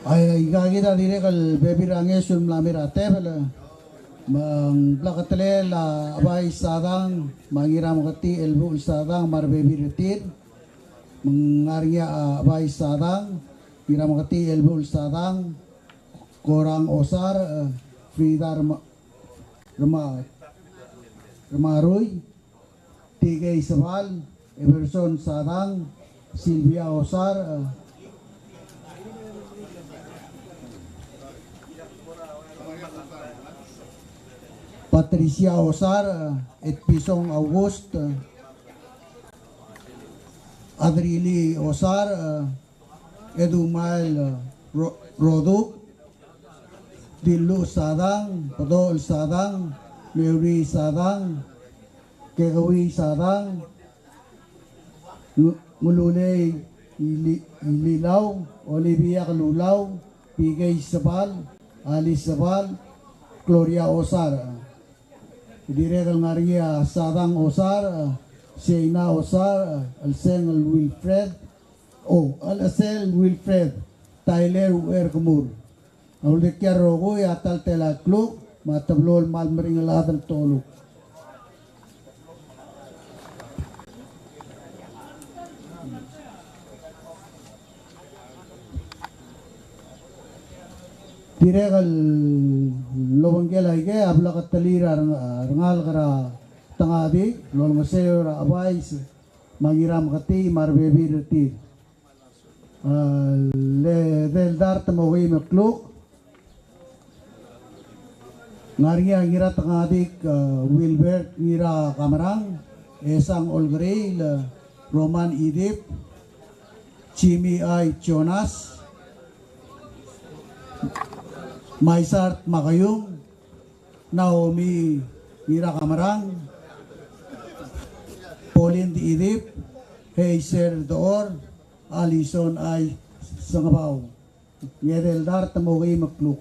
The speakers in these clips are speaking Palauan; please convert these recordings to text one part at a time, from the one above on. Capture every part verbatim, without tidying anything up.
Aika kid a dirrek el bebil er a ngeso el mla mei er a tebel, me ng bleketelel a Bai Sadang, me a Ngirameketii Elbuchel Sadang, me a rebebil er tir. Me ng ngar er ngii a Bai Sadang, Ngirameketii Elbuchel Sadang, Korang Osar, e, Frida Rema-, Rema-, Remarui, T K Sebal, Everson Sadang, Sylvia Osar, e, Patricia Osar, e, Etpison August, e, Adrili Osar, e, Edumael, e, Ro-, Roduk, Dillu Sadang, Bedochel Sadang, Meuri Sadang, Kekeui Sadang, Ngu-, Ngululei Ili-, Ililau, Olivia Kelulau, P K Sebal, Alice Sebal, Gloria Osar. Dirrek el ngar er ngii a Sadang Osar, Seina Osar, Chelsengel Wilfred, o, Chelsel Wilfred, Tyler Uerkemur. A uldekial rokui a ta el telael kluk, me a teblo el kmal meringel a chad el toluk. Dirrek el obengkel aikei a bleketelir a reng-, rengalek er a Tengadik, el olengeseu er a Chebais me a Ngirameketii me a rebebil er tir. A, le edei el dart me a okeim el kluk. Ngar er ngii a Ngiratengadik, a, Wilbert Ngirakamerang, Esang Olkeriil, a, Roman Idip, Jimmy I. Jonas, Maisart Makaiung, Naomi Ngirakamerang, Pauline Idip, Heiser Dechor, Alison I. Sengebau. Ng edei el dart me a okeim el kluk.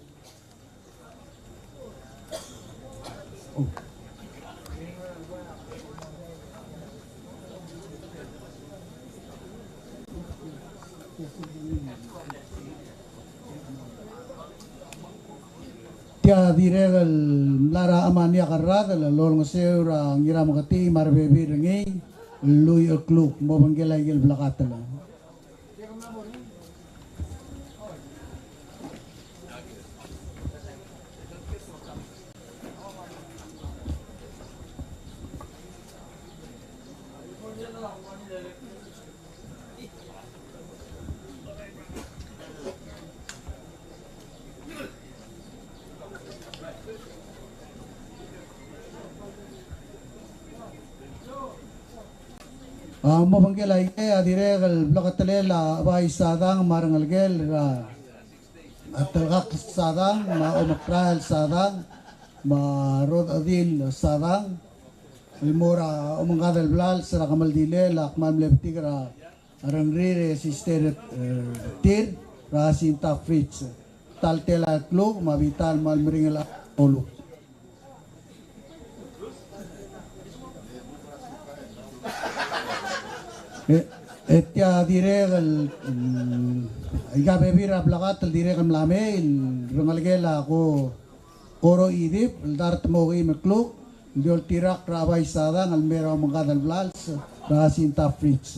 Tia dirrek el mla er a Amaniak el Radel el olengeseu er a Ngirameketii me a rebebil er ngii el lluich el kluk, mo obengkel aike el bleketel. A, mo obengkel aikei a dirrek el bleketelel a Bai Sadang me a rengelekel er a, a Telkak Sadang, me a Omekrael Sadang, me a Rodadil Sadang, el mo er a omengkad el blals er a kemeldilel a kmal mle betik er a rengrir e sister, e, tir, er a Jacinta Fritz. Ta el telael kluk, me a bita el kmal meringel a toluk. E, e tia dirrek el, mm, aika bebil er a bleketel el dirrek el mla mei, el rengelekel a Ko-, Koro Idip, el dart me a okeim el kluk, el di oltirakl er a Bai Sadang, el mei er a omengkad el blals, er a Jacinta Fritz.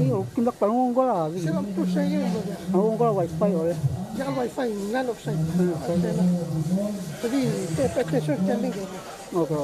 Io, kuk diak a nguu a wifi, ole. Diak a wifi, line of sight. Okay.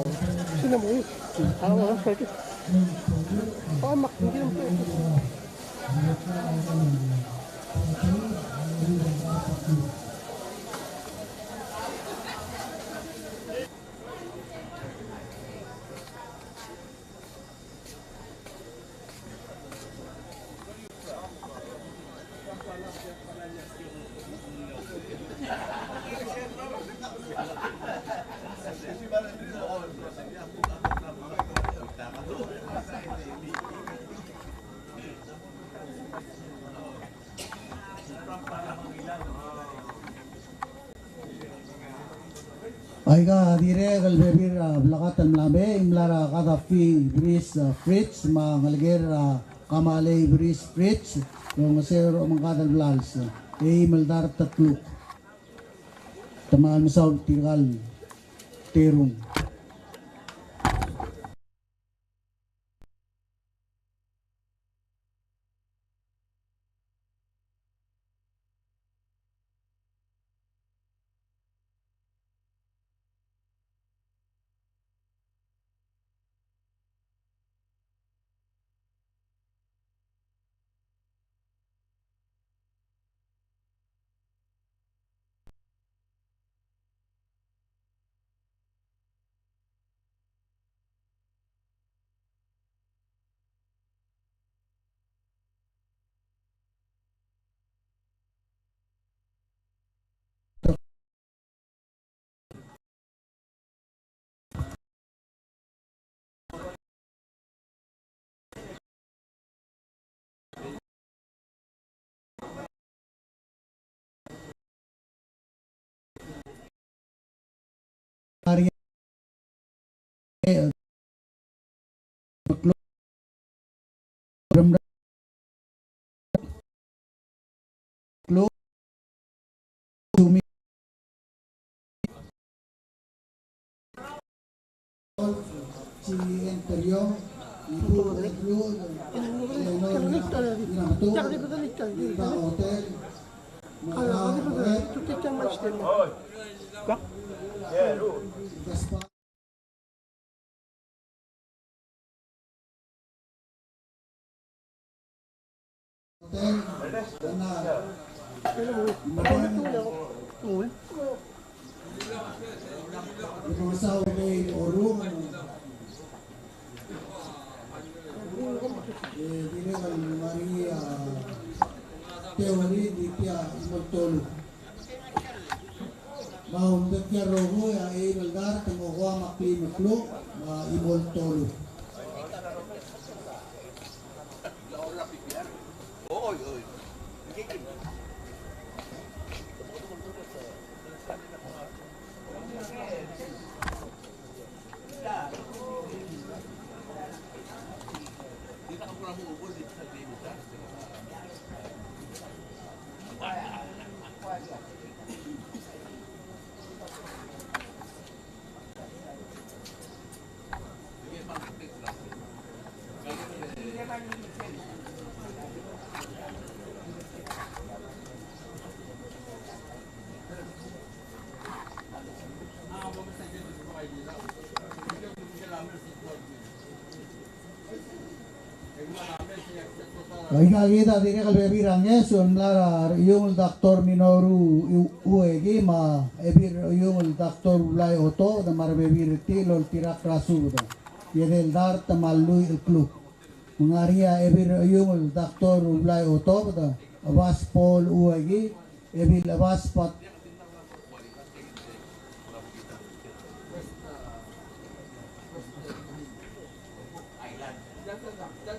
Aika a dirrek el bebil er a bleketakl el mla mei, e ng mla er a Gaddafi Bris, e, Fritz, me a ngelekel a Kamalei Bris Fritz, el olengeseu er a omengkad el blals, e eim el dart el kluk. Te kmal mesaul tirka el terung. Teori di tia imoltolu. Me a uldekial rokui a eim el dart me a okeim el kluk, me a imoltolu. Aika kid a dirrek el bebil er a ngeso el mla er a Rechiungl Doctor Minoru Ueki me a Ebil Rechiungl Doctor Ulai Otobed me a rebebil er tir el oltirakl er a subed. Edei el dart me a lluich el kluk. Me ng ngar er ngii a Ebil Rechiungl Doctor Ulai Otobed, Chebas Paul Ueki, Ebil Chebas Pat-,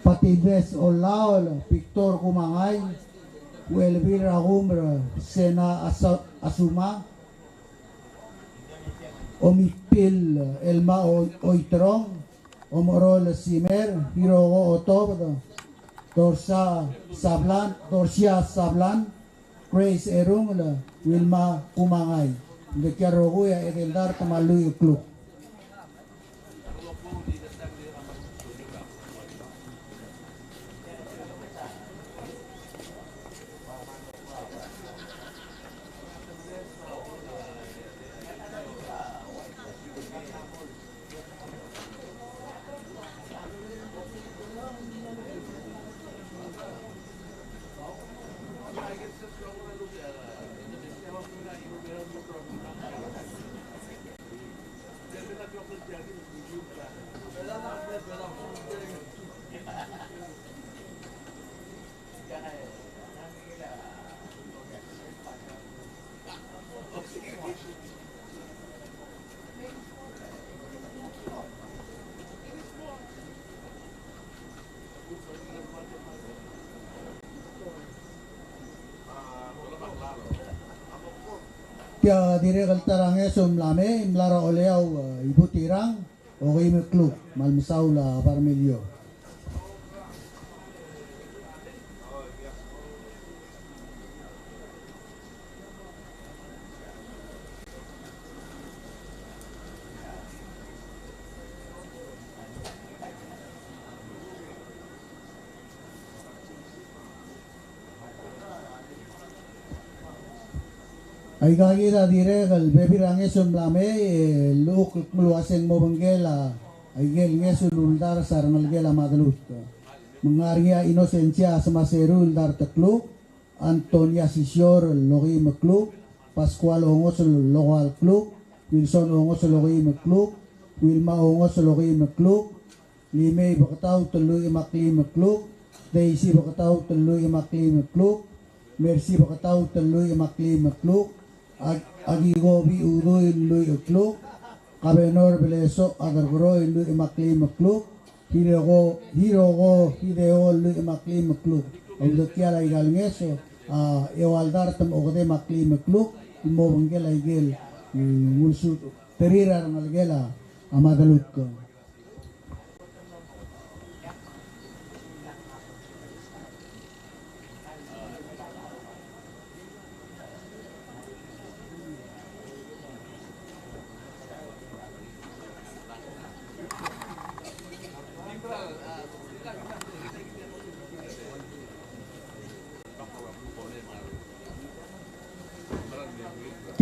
Patildes Olaol, Victor Kumangai, Uelbil er a Kumer Sena Asa-, Asuma, Omikpil Elma O-, Oiterong, Omerol Simer, Hiroko Otobed, Dorsa Sablan, Dorsia Sablan, Grace Erungel, Wilma Kumangai. Ng di tia el rokui a edei el dart me a lluich el kluk. Tia dirrek el ta er a ngeso el mla mei, mla er a Oleau, e, Ibutirang, okeim el kluk, me a le mesaul a Barmelio. Aika kid a dirrek el bebil er a ngeso el mla mei, e llechukl el kmo uase ng mo obengkel a ikel ngeso el uldars a rengelekel a Madelut. Me ng ngar er ngii a Inocencia Semaseru el dart el kluk, Antonia Sisior el okeim el kluk, Pascual Ongos el okeal el kluk, Wilson Ongos el okeim el kluk, Wilma Ongos el okeim el kluk, Limei Beketaut el lluich me a kleim el kluk, Daisy Beketaut el lluich me a kleim el kluk, Mercy Beketaut el lluich me a kleim el kluk, Ak-, Akikobi Udui el lluich el kluk, Kabenor Belesoch Aderkeroi el lluich me a kleim el kluk, Hiroko, Hiroko Hideo el lluich me a kleim el kluk. A uldekial a ikal ngeso a eua el dart me a okedei me a kleim el kluk el mo obengkel a ikel, mm, ulsuterir a rengelekel a Madelut.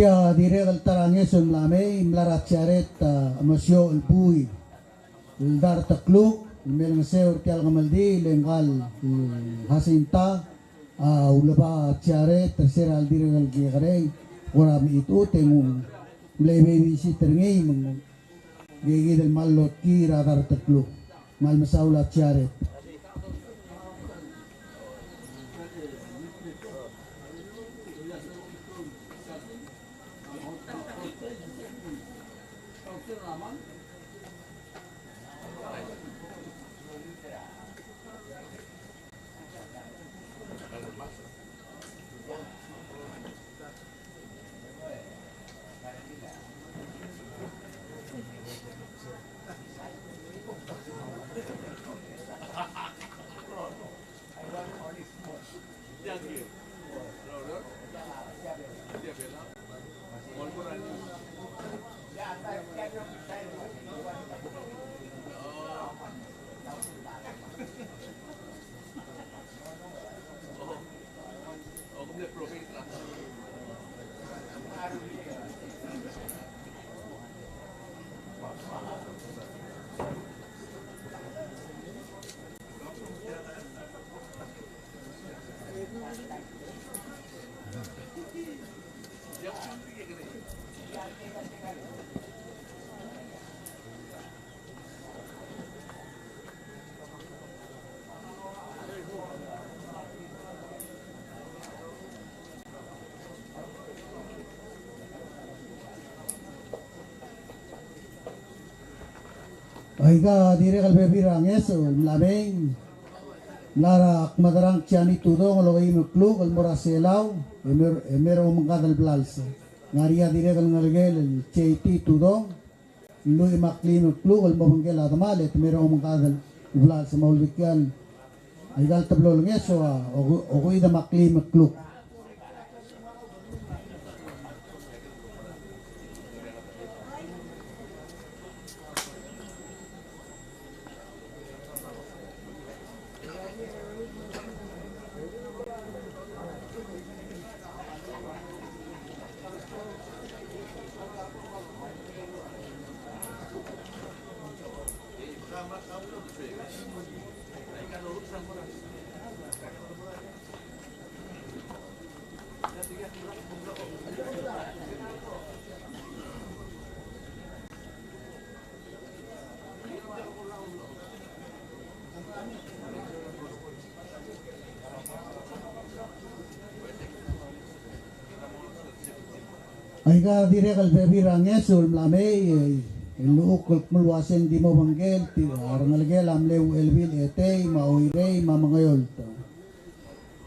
Tia dirrek el ta er a ngeso el mla mei, mla er a Jared, a, Mesiou el Bui el dart el kluk, el me olengeseu er tia el kemeldiil e ngka el, mm, Jacinta a uleba Jared er se er a dirrek el kekerei, kora mechitechut e ng mle babysitter er ngii me ng, ngii kid el mle lotkii er a dart el kluk. Me a le mesaul a Jared. Aika dirrek el bebil er a ngeso el mla mei, mla er a Kmedrang Jani Tudong el okeim el kluk el mo er a Selau, e mer, e mer a omengkad el blals. Ngar er ngii a dirrek el ngelekel el J T Tudong, el lluich me a kleim el kluk el mo obengkel a demal e te mer a omengkad el blals. Me a uldekial aika el teblo el ngeso a oku-, okeuid me a kleim el kluk. Aika dirrek el bebil er a ngeso el mla mei, e, el llechukl el kmo el uaseng di mo obengkel, tir a rengelekel a mle Uchelbil Etei, me a Oirei, me a Mengeolt.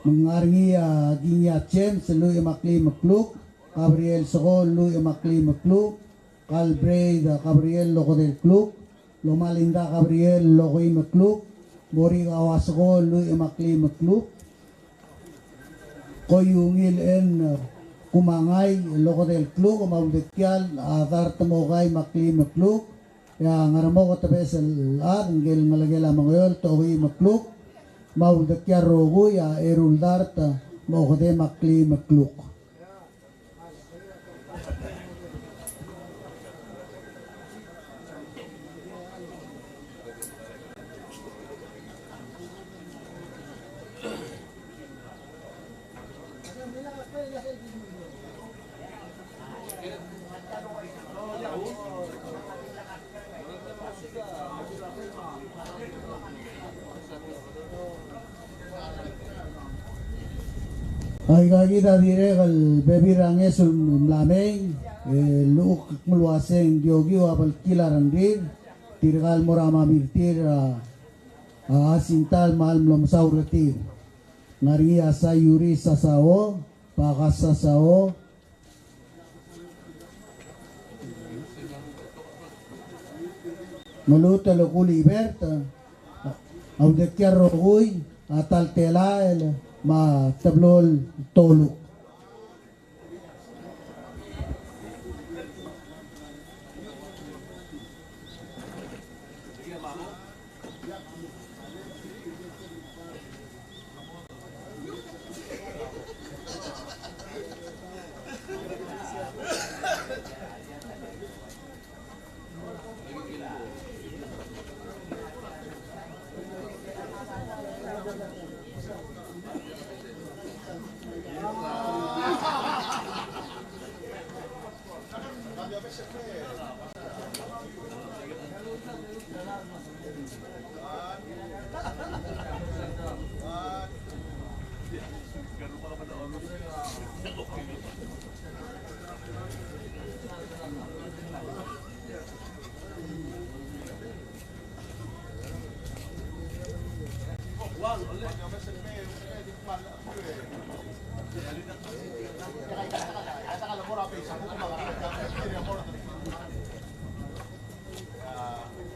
Me ng ngar er ngii a Kingia James, el lluich me a klim el kluk, Gabriel Seko, el lluich me a klim el kluk, Galbraith Gabriel, el okedei el kluk, Lomalinda Gabriel, el okeim el kluk, Morika Waseko, el lluich me a klim el kluk, Koiungil N. Kumangai, el okedei el kluk, me a uldekial a Dart Mokai me a klim el kluk, e a Ngermokot Besel Chad, ngike el ngelekel a Mengeolt, okeim el kluk, me a uldekial rokui a Erul Dart me a okedei me a klim el kluk. Aika kid a dirrek el bebil er a ngeso el mla mei, e, llechukl el kmo el uaseng di okiu a belkil a rengrir, tirka el mo er a mamir er tir a, a Jacinta el kmal mlo mesaul er tir. Ngar er ngii a Sayuri Sasao, Baka Sasao, Ngelutel Kulibert, a uldekial rokui a Taltelael me a Teblol Tolu.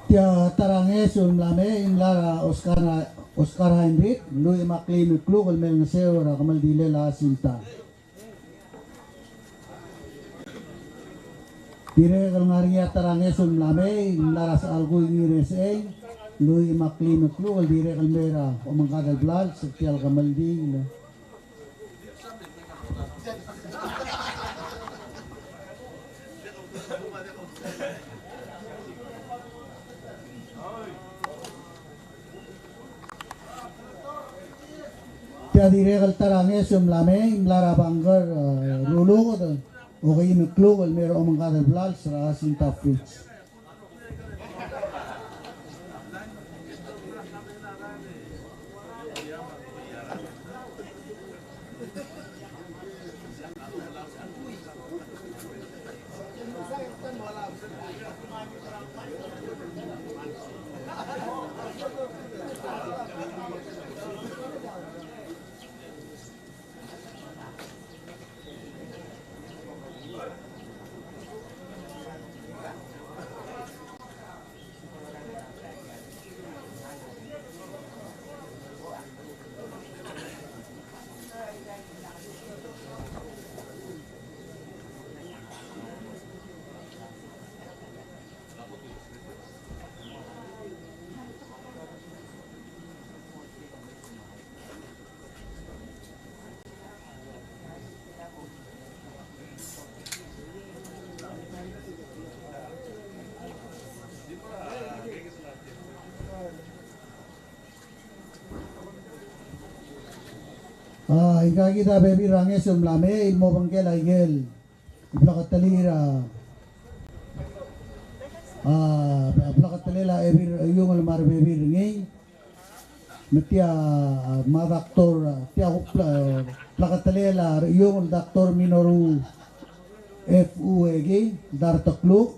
Tia ta er a ngeso el mla mei, mla er a Oscar, Oscar Heinrich, lluich me a klim el kluk el me ngeseu er a kemeldilel a Jacinta. Dirrek el ngar er ngii a ta er a ngeso el mla mei, mla er a Sachalkui Ngiresechei, lluich me a klim el kluk el dirrek el mei er a omengkad el blals er tia el kemeldiil. Tia dirrek el ta er a ngeso el mla mei, mla er a Bangker, e, Ruluked, okeim el kluk el mei er a omengkad el blals er a Jacinta Fritz. A, ika kid a bebil er a ngeso el mla mei el mo obengkel a ikel bleketelir a, a, bleketelir a Ebil er a Iungel me a rebebil er ngii. Me tia, a, me a Doctor, a, tia, a, bleketelir a Iungel, Doctor Minoru F. Ueki, Dartekluk,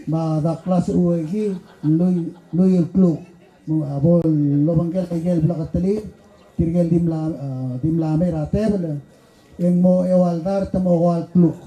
me a Douglas Ueki, Lui, Lui el Kluk. Me a bo lobengkel a ikel bleketelir, tirke el di mla, a, di mla mei er a tebel, e ng mo eua el dart me a okeua el kluk.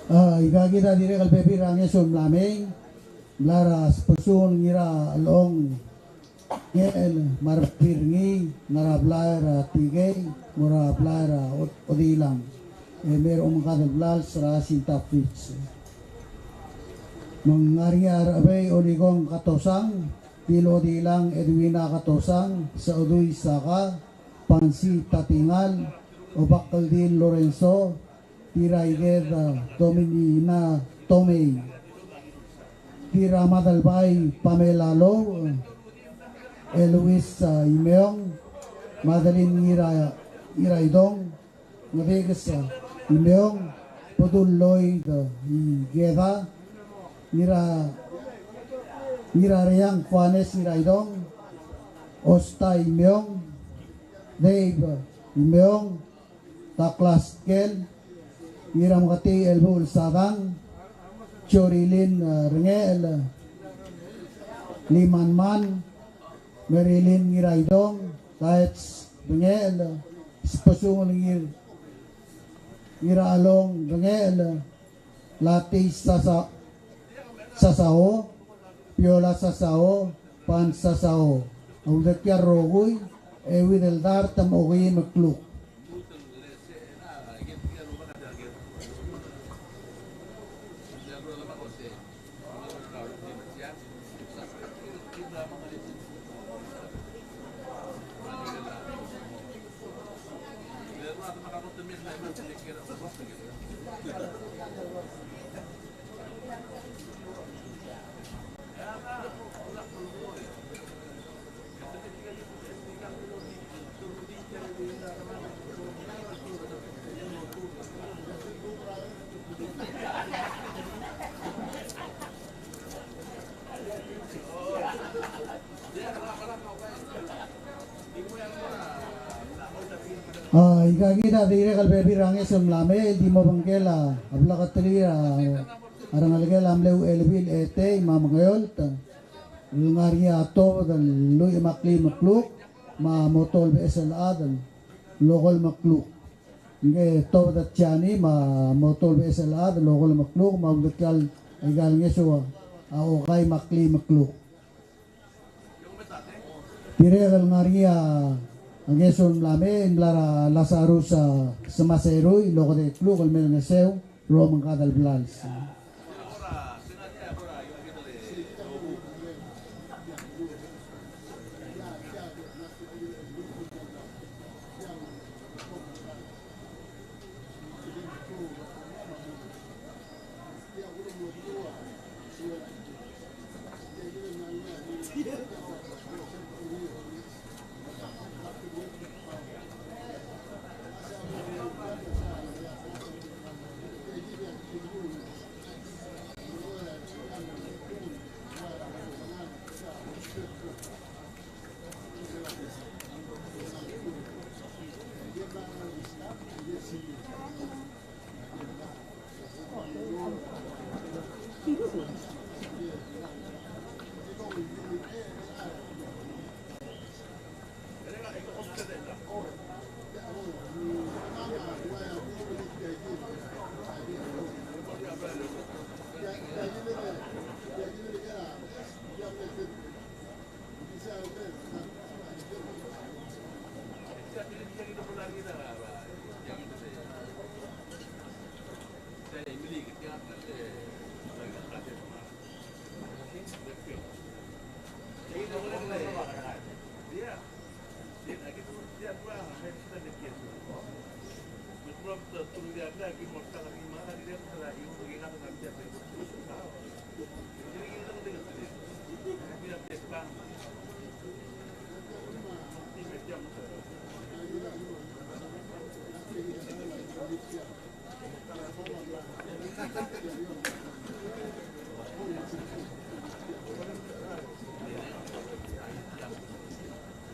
A, ika kid a dirrek el bebil er a ngeso el mla mei, mla er a Sbesungel Ngiralong Ngechel me a rebebil er ngii, ngar er a blai er a Tikei, mo er a blai er a Od-, Odilang. E mei er a omengkad el blals er a Jacinta Fritz. Me ng ngar er ngii a Rechebei Olikong Katosang, Dil Odilang Edwina Katosang, Sechedui Saka, Pansi Tatingal, Obakeldil Lorenzo, Tiraiker, a, Dominina Tomei. Tir a Madelbai Pamela Lou, Eloise, a, Imeong, Madeline Ngira-, Ngiraidong, Ngedekes, a, Imeong, Bedul Lloyd, a, Ikeda, Ngira-, Ngirareang Juanes Ngiraidong, Osta Imeong, Dave Imeong, Douglas Kel, Ngiramketei Elbuchel Sadang, Jorilin, e, Rengechel, Limanman, Merilin Ngiraidong, Taets Rengechel, Sbesungel Ngir-, Ngiralong Rengechel, Latei Sasa-, Sasao, Piola Sasao, Pan Sasao. A uldekial rokui, euid el dart me a okeim el kluk. A, ikakid a dirrek el bebil er a ngeso el mla mei el di mo obengkel a bleketelir a rengelekel a mle Uchelbil Etei me a Mengeolt el ngar er ngii a tobed el lluich me a kleim el kluk me a mo tolv el beches el chad el okolem el kluk. Ngke tobed a Jani me a mo tolv el beches el chad el okolem el kluk me a uldekial aika el ngeso a okai me a kleim el kluk. Dirrek el ngar er ngii a ngeso el mla mei, mla er a Lazarus a Semaserui el okedei el kluk el mei el ngeseu er a omengkad el blals.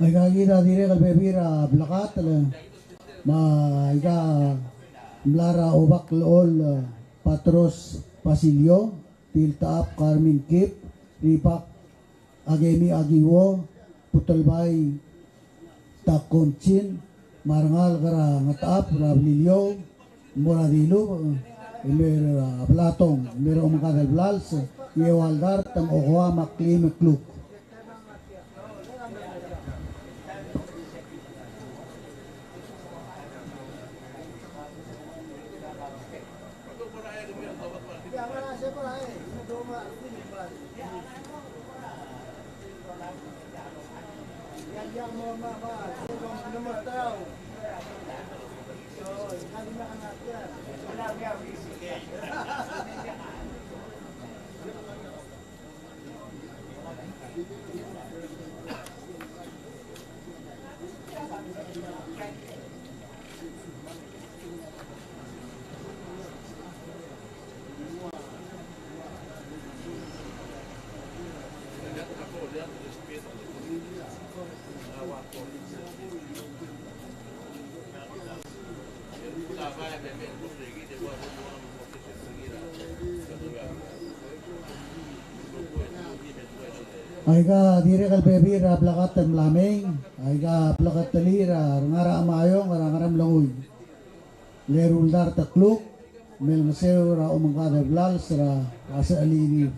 Aikakid a dirrek el bebil er a bleketel me aika mla er a Obak el Chol, Patros Basilio, Tiltap Carmen Kip, Ribak Akemi Akiwo, Putelbai Takonchin, me a rengalek er a Ngetap er a Beliliou, mo er a Dilubech, e mei er a Belatong, mei er a omengkad el blals, e ua el dart me a okoua me a kleim el kluk. Aika dirrek el bebil er a bleketel el mla mei, aika bleketelir a Ngarang Maiong er a Ngeremlengui. Le eru el dart el kluk, me lengeseu er a omengkad el blals er a Sechelirir.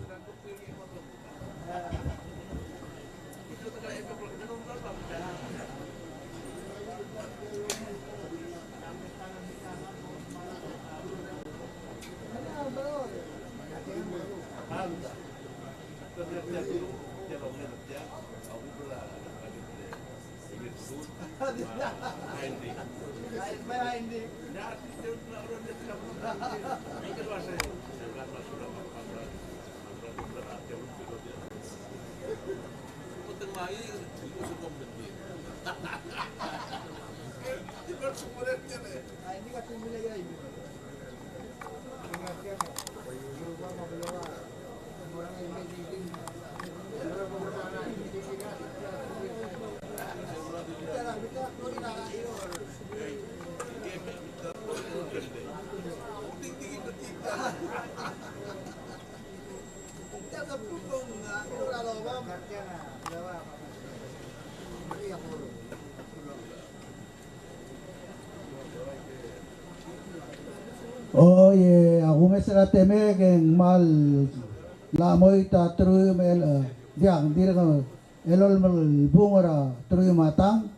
Oi, e, a kumes er a temel e ng kmal mla mo er a teruich me a el, e, diak, dirrek el elolem el bung er a teruich me a tang,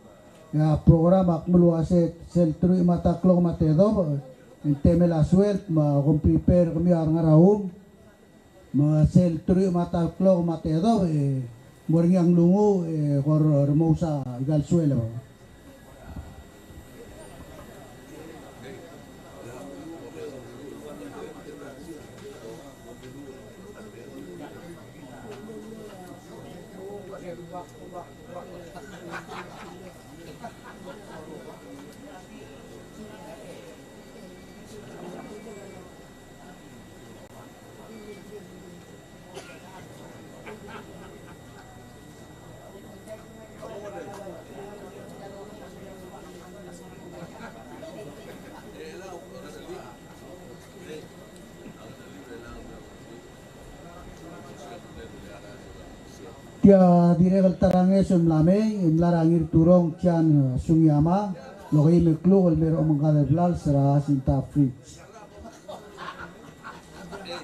e a program a kmal uase sel teruich me a ta klok me a tedobech, e ng temel a suelb me kom prepare kemiu a rengar a um, me sel teruich me a ta klok me a tedobech, e mo er ngii a nglunguuch, e kora remous a ikal suelb. Tia dirrek el ta er a ngeso el mla mei, e mla er a Ngirturong Jan Sugiyama, el okeim el kluk el mei er a omengkad el blals er a Jacinta Fritz.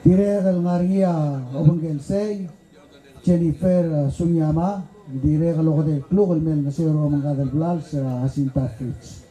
Dirrek el ngar er ngii a obengkel sei, Jennifer, e, Sugiyama, dirrek el okedei el kluk el mei el ngeseu er a omengkad el blals er a Jacinta Fritz.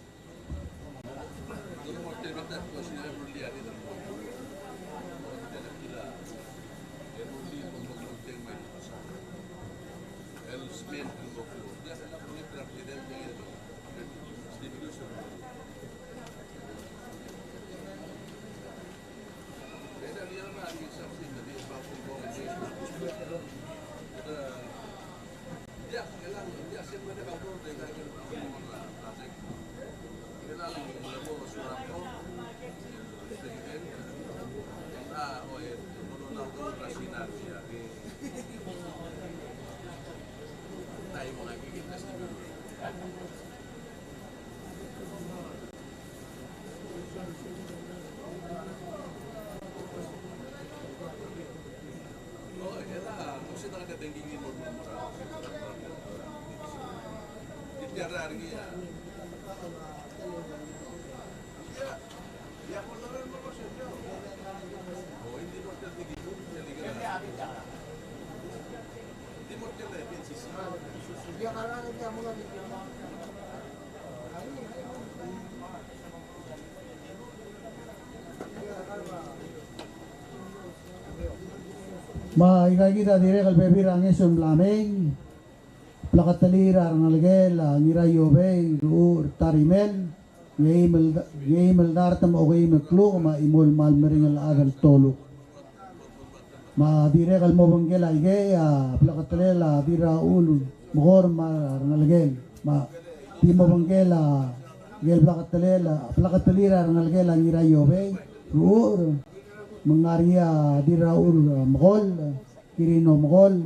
Me aika kid a dirrek el bebil er a ngeso el mla mei, bleketelir a rengelekel a Ngiraiobei Ruchur Tarimel, ngeim el, ngeim el dart me a okeim el kluk me a chimo el kmal meringel el chad el toluk. Me a dirrek el mo obengkel aikei a bleketelel a Dirraul Mekor me a rengelekel. Me a di mo obengkel a ikel bleketelel, bleketelir a rengelekel a Ngiraiobei Ruchur, me ng ngar er ngii a Dirraul Mekoll, Kirino Mekoll,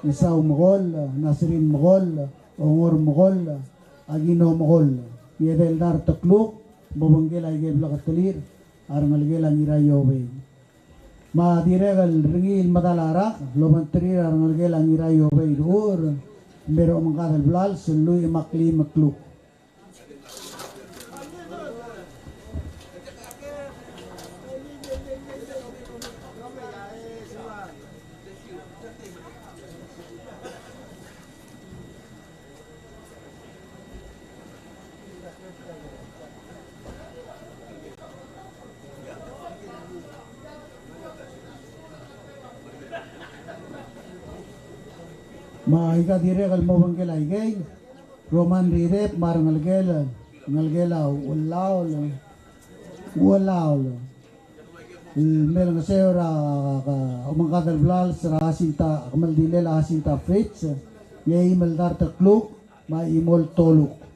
Isau Mekoll, Nasrin Mekoll, Ongor Mekoll, Akino Mekoll. Ng edei el dart el kluk, mo obengkel aikel bleketelir a rengelekel a Ngiraiobei. Me a dirrek el ringel el medal a rak el obengterir a rengelekel a Ngiraiobei Ruchur, el mei er a omengkad el blals el lluich me a kleim el kluk. Me aika dirrek el mo obengkel aikei, Roman Ridep me a rengelekel, ngelekel a Uelaol, Uelaol. El mei el ngeseu er a, a, omengkad el blals er a Jacinta, kemeldilel a Jacinta Fritz, e eim el dart el kluk, me a chimo el toluk.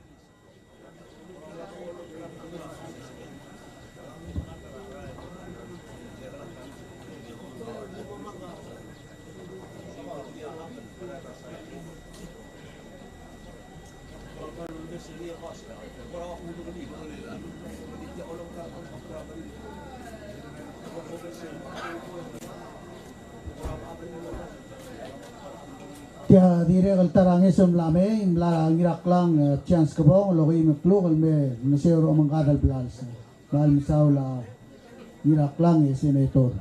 Tia dirrek el ta er a ngeso el mla mei, mla er a Ngiraklang, e, Chance Kebong, el okeim el kluk el me, me sei er a omengkad el blals. Mla mesaul a Ngiraklang e Senator.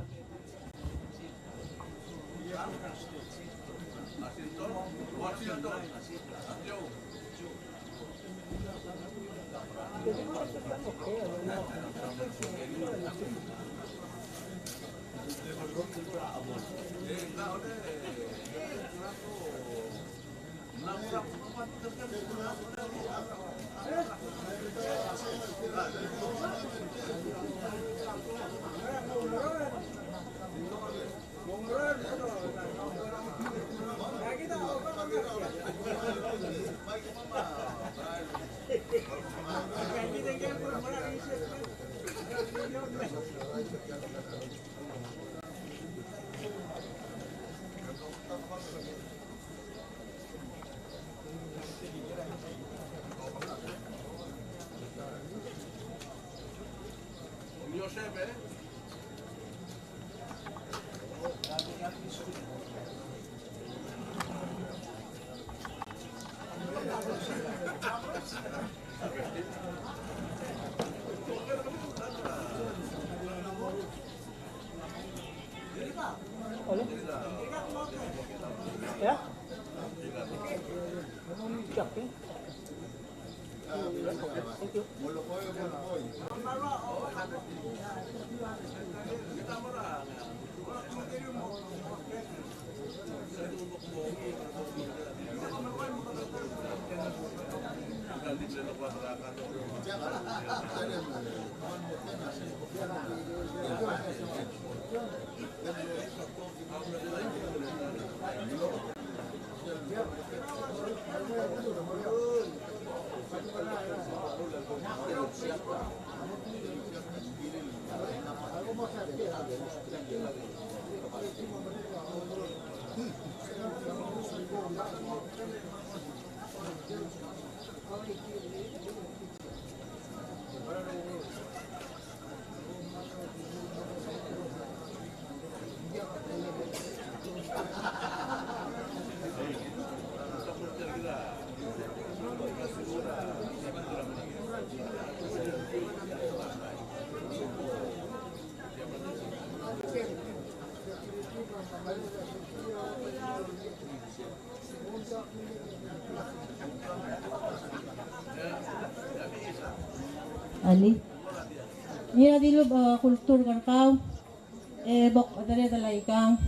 Alii. Ngii a dilubech a kultur er kau, e bo koderedel aikang.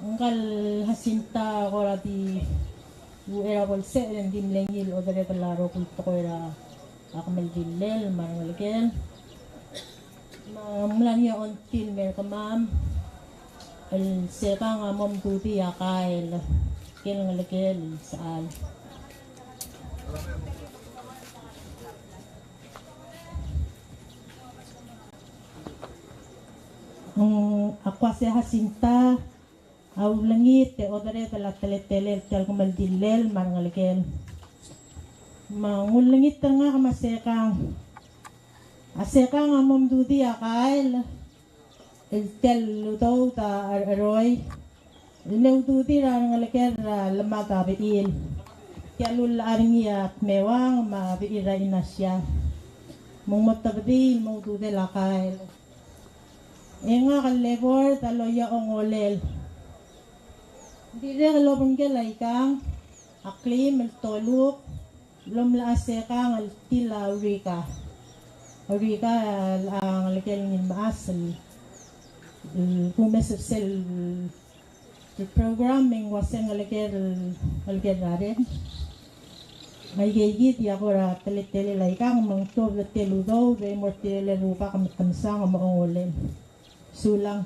Ngka el Jacinta a kora di uchei er a bo lsecher e ng di mle ngii el oderedel a rokui el tekoi er a kemeldillel me a rengelekel. Me ng mla er ngii a ongtil el mer kemam el sekang a mo mdudii a kael, kel ngelekel el sechal. Ng, a kuk se Jacinta a ulengit e oderedel a teletelel tia el kemeldillel me a rengelekel. Me ng ulengit er ngak me a sekang. A sekang a mo mdudii a kael el tia el udoud a chercheroi el me ududii er a rengelekel er a lemad a bechil. Tia el ullechad er ngii a Dmeuang me a bechil er a Inasia. Me ng mo tebedii el mo ududel a kael. E ngak el Lebord a loia a ongolel. Ng dirrek el obengkel aikang a kleim el toluk el omla a sekang el tir a Eureka. Eureka a ngelekel ngii el mechas el, el kumes er sel el program me ng uase ngelekel, ngelekel a reng. Me aikeikid a kora teletelel aikang me ng tuobed er tia el udoud e mo er tirke el rubak me te mesang me a ongolel. Sulang.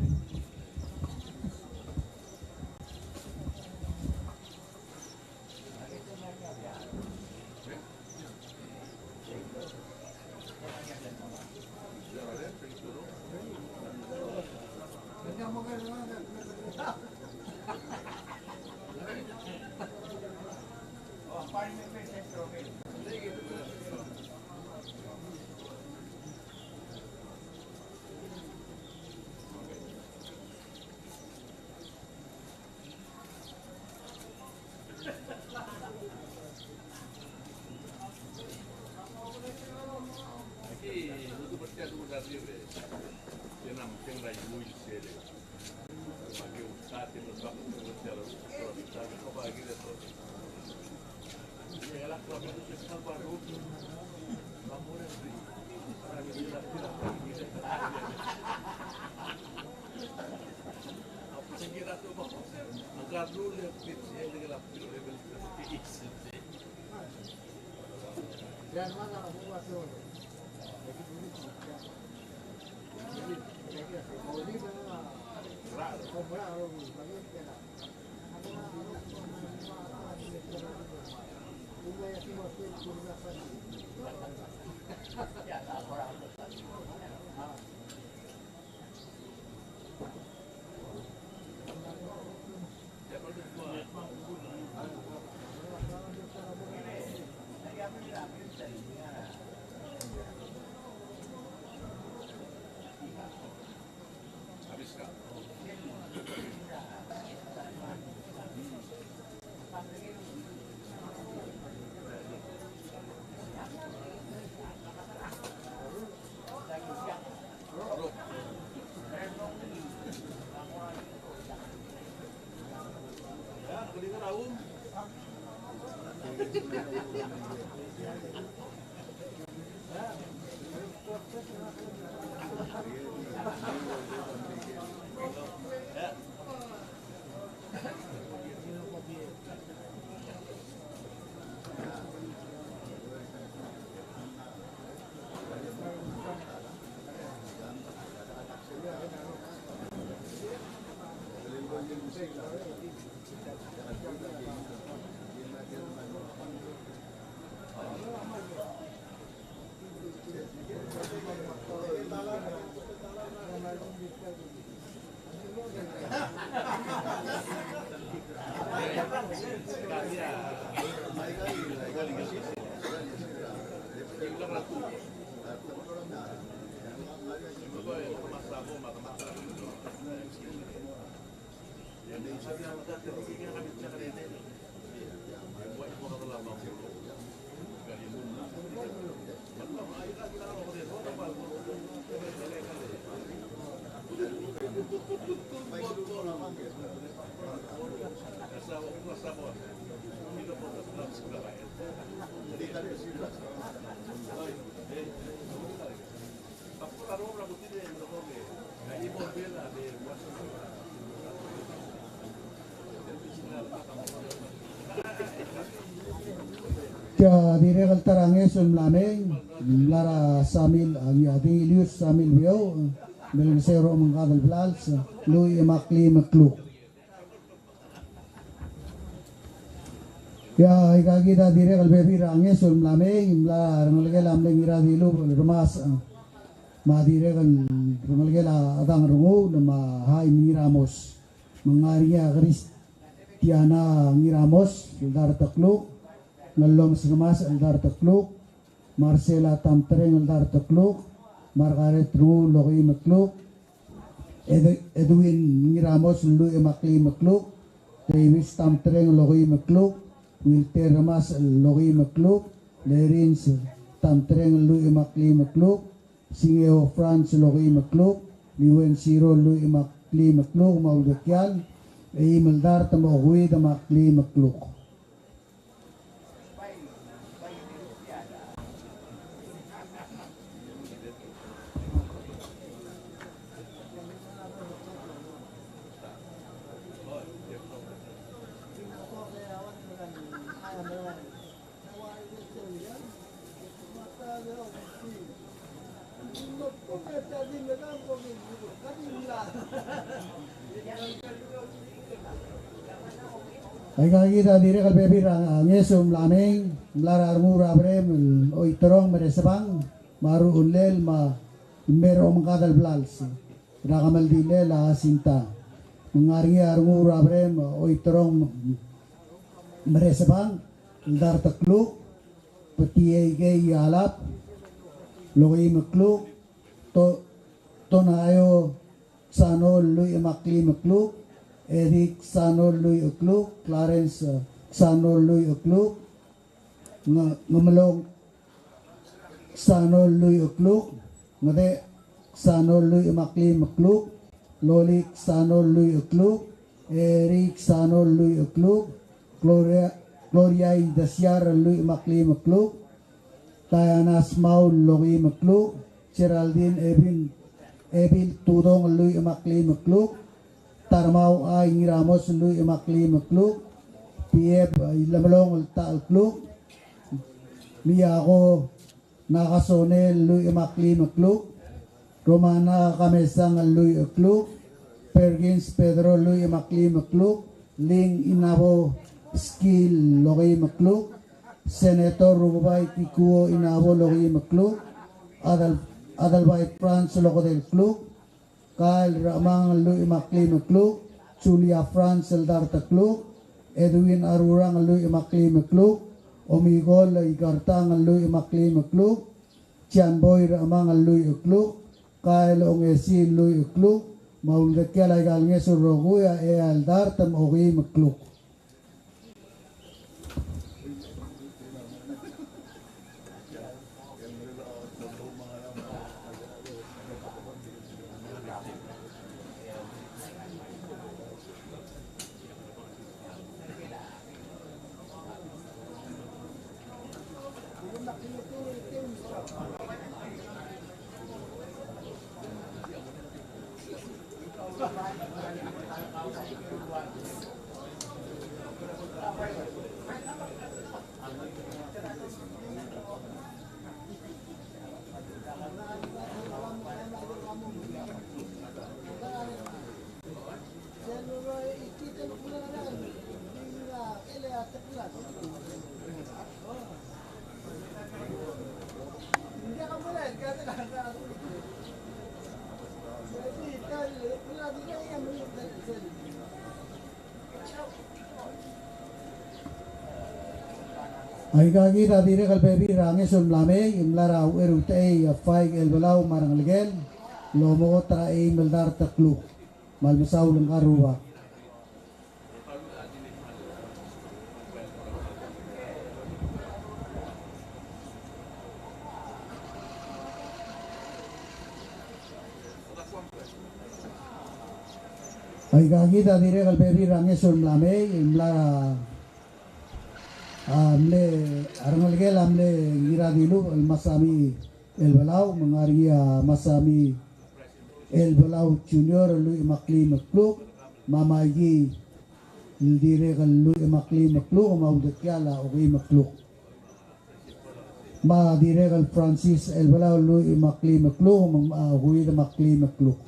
Tia dirrek el ta er a ngeso el mla mei, mla er a Samil, a, a Dilius Samil Beouch, me le ngeseu er a omengkad el blals, lluich me a kleim el kluk. Ia, aika kid a dirrek el bebil er a ngeso el mla mei, mla er a rengelekel a mle Ngiradilubech el Remasech, me a dirrek el rengelekel a Dang Renguul, me a Haim Ngiramos. Me ng ngar er ngii a Kristiana Ngiramos, el dart el kluk, Ngellomes Remasech, el dart el kluk, Marcela Tamtreng, el dart el kluk, Margaret Renguul, el okeim el kluk, Ed-, Edwin Ngiramos, el lluich me a kleim el kluk, Davis Tamtreng, el okeim el kluk, Wilter Remasech, el okeim el kluk, Lerins Tamtreng, el lluich me a kleim el kluk, Singeo Franz, el okeim el kluk, Liwen Siro, el lluich me a kleim el kluk, me a uldekial, eim el dart me a okeuid me a kleim el kluk. Aika kid a dirrek el bebil er a ngeso el mla mei, mla er a Rengul er a Berem el Oiterong Meresebang, me a Ruchellel, me a mei er a omengkad el blals er a kemeldilel a Jacinta. Me ng ngar er ngii a Rengul er a Berem Oiterong Meresebang, el dart el kluk, Betiei Kei Alap, el okeim el kluk, To-, Tonaio Sano, el lluich me a kleim el kluk, Eric Sano, el lluich el kluk, Clarence Sano, el lluich el kluk, Nge-, Ngemelong Sano, el lluich el kluk, Ngedech Sano, el lluich me a kleim el kluk, Lolik Sano, el lluich el kluk, Eric Sano, el lluich el kluk, Gloria, Gloria Idesiar el lluich me a kleim el kluk, Diana Smau el okeim el kluk, Geraldine Ebil, Ebil Tudong el lluich me a kleim el kluk, Tarmau A. Ngiramos el lluich me a kleim el kluk, Piep Ilemelong el ta el kluk, Miako Nakasone el lluich me a kleim el kluk, Romana Kamesang el lluich el kluk, Perkins Pedro el lluich me a kleim el kluk, Ling Inabo Skill el okeim el kluk, Senator Rukebai Kikuo Inabo el okeim el kluk, Adel-, Adelbai France el okedei el kluk, Kyle Ramang el lluich me a kleim el kluk, Julia France el dart el kluk, Edwin Arurang el lluich me a kleim el kluk, Omigol Igartang el lluich me a kleim el kluk, John Boy Ramang el lluich el kluk, Kyle Ongesi el lluich el kluk, me a uldekial aika el ngeso el rokui a eai el dart me a okeim el kluk. Aika kid a dirrek el bebil er a ngeso el mla mei, el mla er a Ucherutechei a Faik Elbelau me a rengelekel, el omot er a eim el dart el kluk. Me kmal mesaul ngka el rubak. Aika kid a dirrek el bebil er a ngeso el mla mei, el mla er a, a mle, a rengelekel a mle Ngiradilubech el Masami Elbelau, me ng ngar er ngii a Masami Elbelau Junior el lluich me a kleim el kluk, me a Maiki el dirrek el lluich me a kleim el kluk, me a uldekial a okeim el kluk. Me a dirrek el Francis Elbelau el lluich me a kleim el kluk, me a okeuid me a kleim el kluk.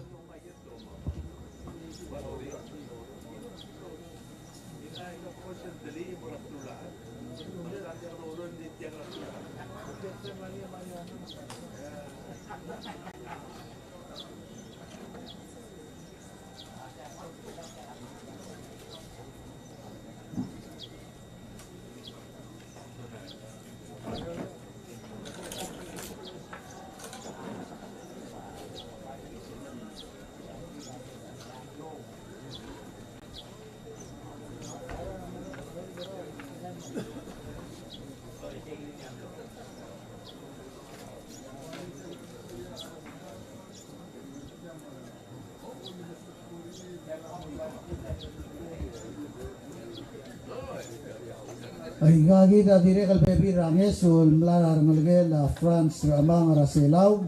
Aika kid a dirrek el bebil er a ngeso el mla er a rengelekel a Franz Ramang er a Selau,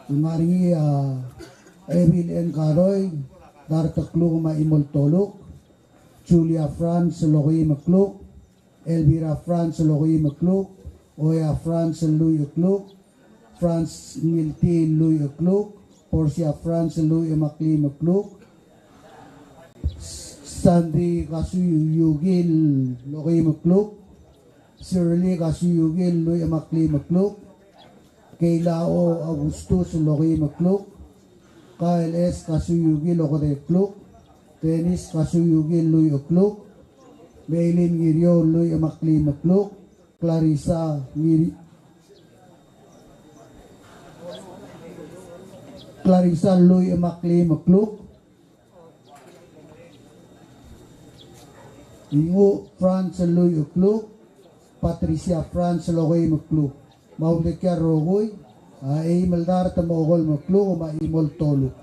el ngar er ngii a Ebil Enkadoi, dart el kluk me a chimo el toluk, Julia Franz el okeim el kluk, Elvira Franz el okeim el kluk, Oya Franz el lluich el kluk, Franz Ngiltii el lluich el kluk, Portia Franz el lluich me a kleim el kluk, Sandy Kasuyuki el okeim el kluk, Shirley Kasuyuki el lluich me a kleim el kluk, Keila O. Augustus el okeim el kluk, Kyle S. Kasuyuki el okedei el kluk, Dennis Kasuyuki el lluich el kluk, Meilin Ngiriou el lluich me a kleim el kluk, Clarissa Ngiri-, Clarissa el lluich me a kleim el kluk, Ingu Franz el lluich el kluk, Patricia Franz el okeim el kluk. Me a uldekial rokui a eim el dart me a okolem el kluk me a chimo el toluk.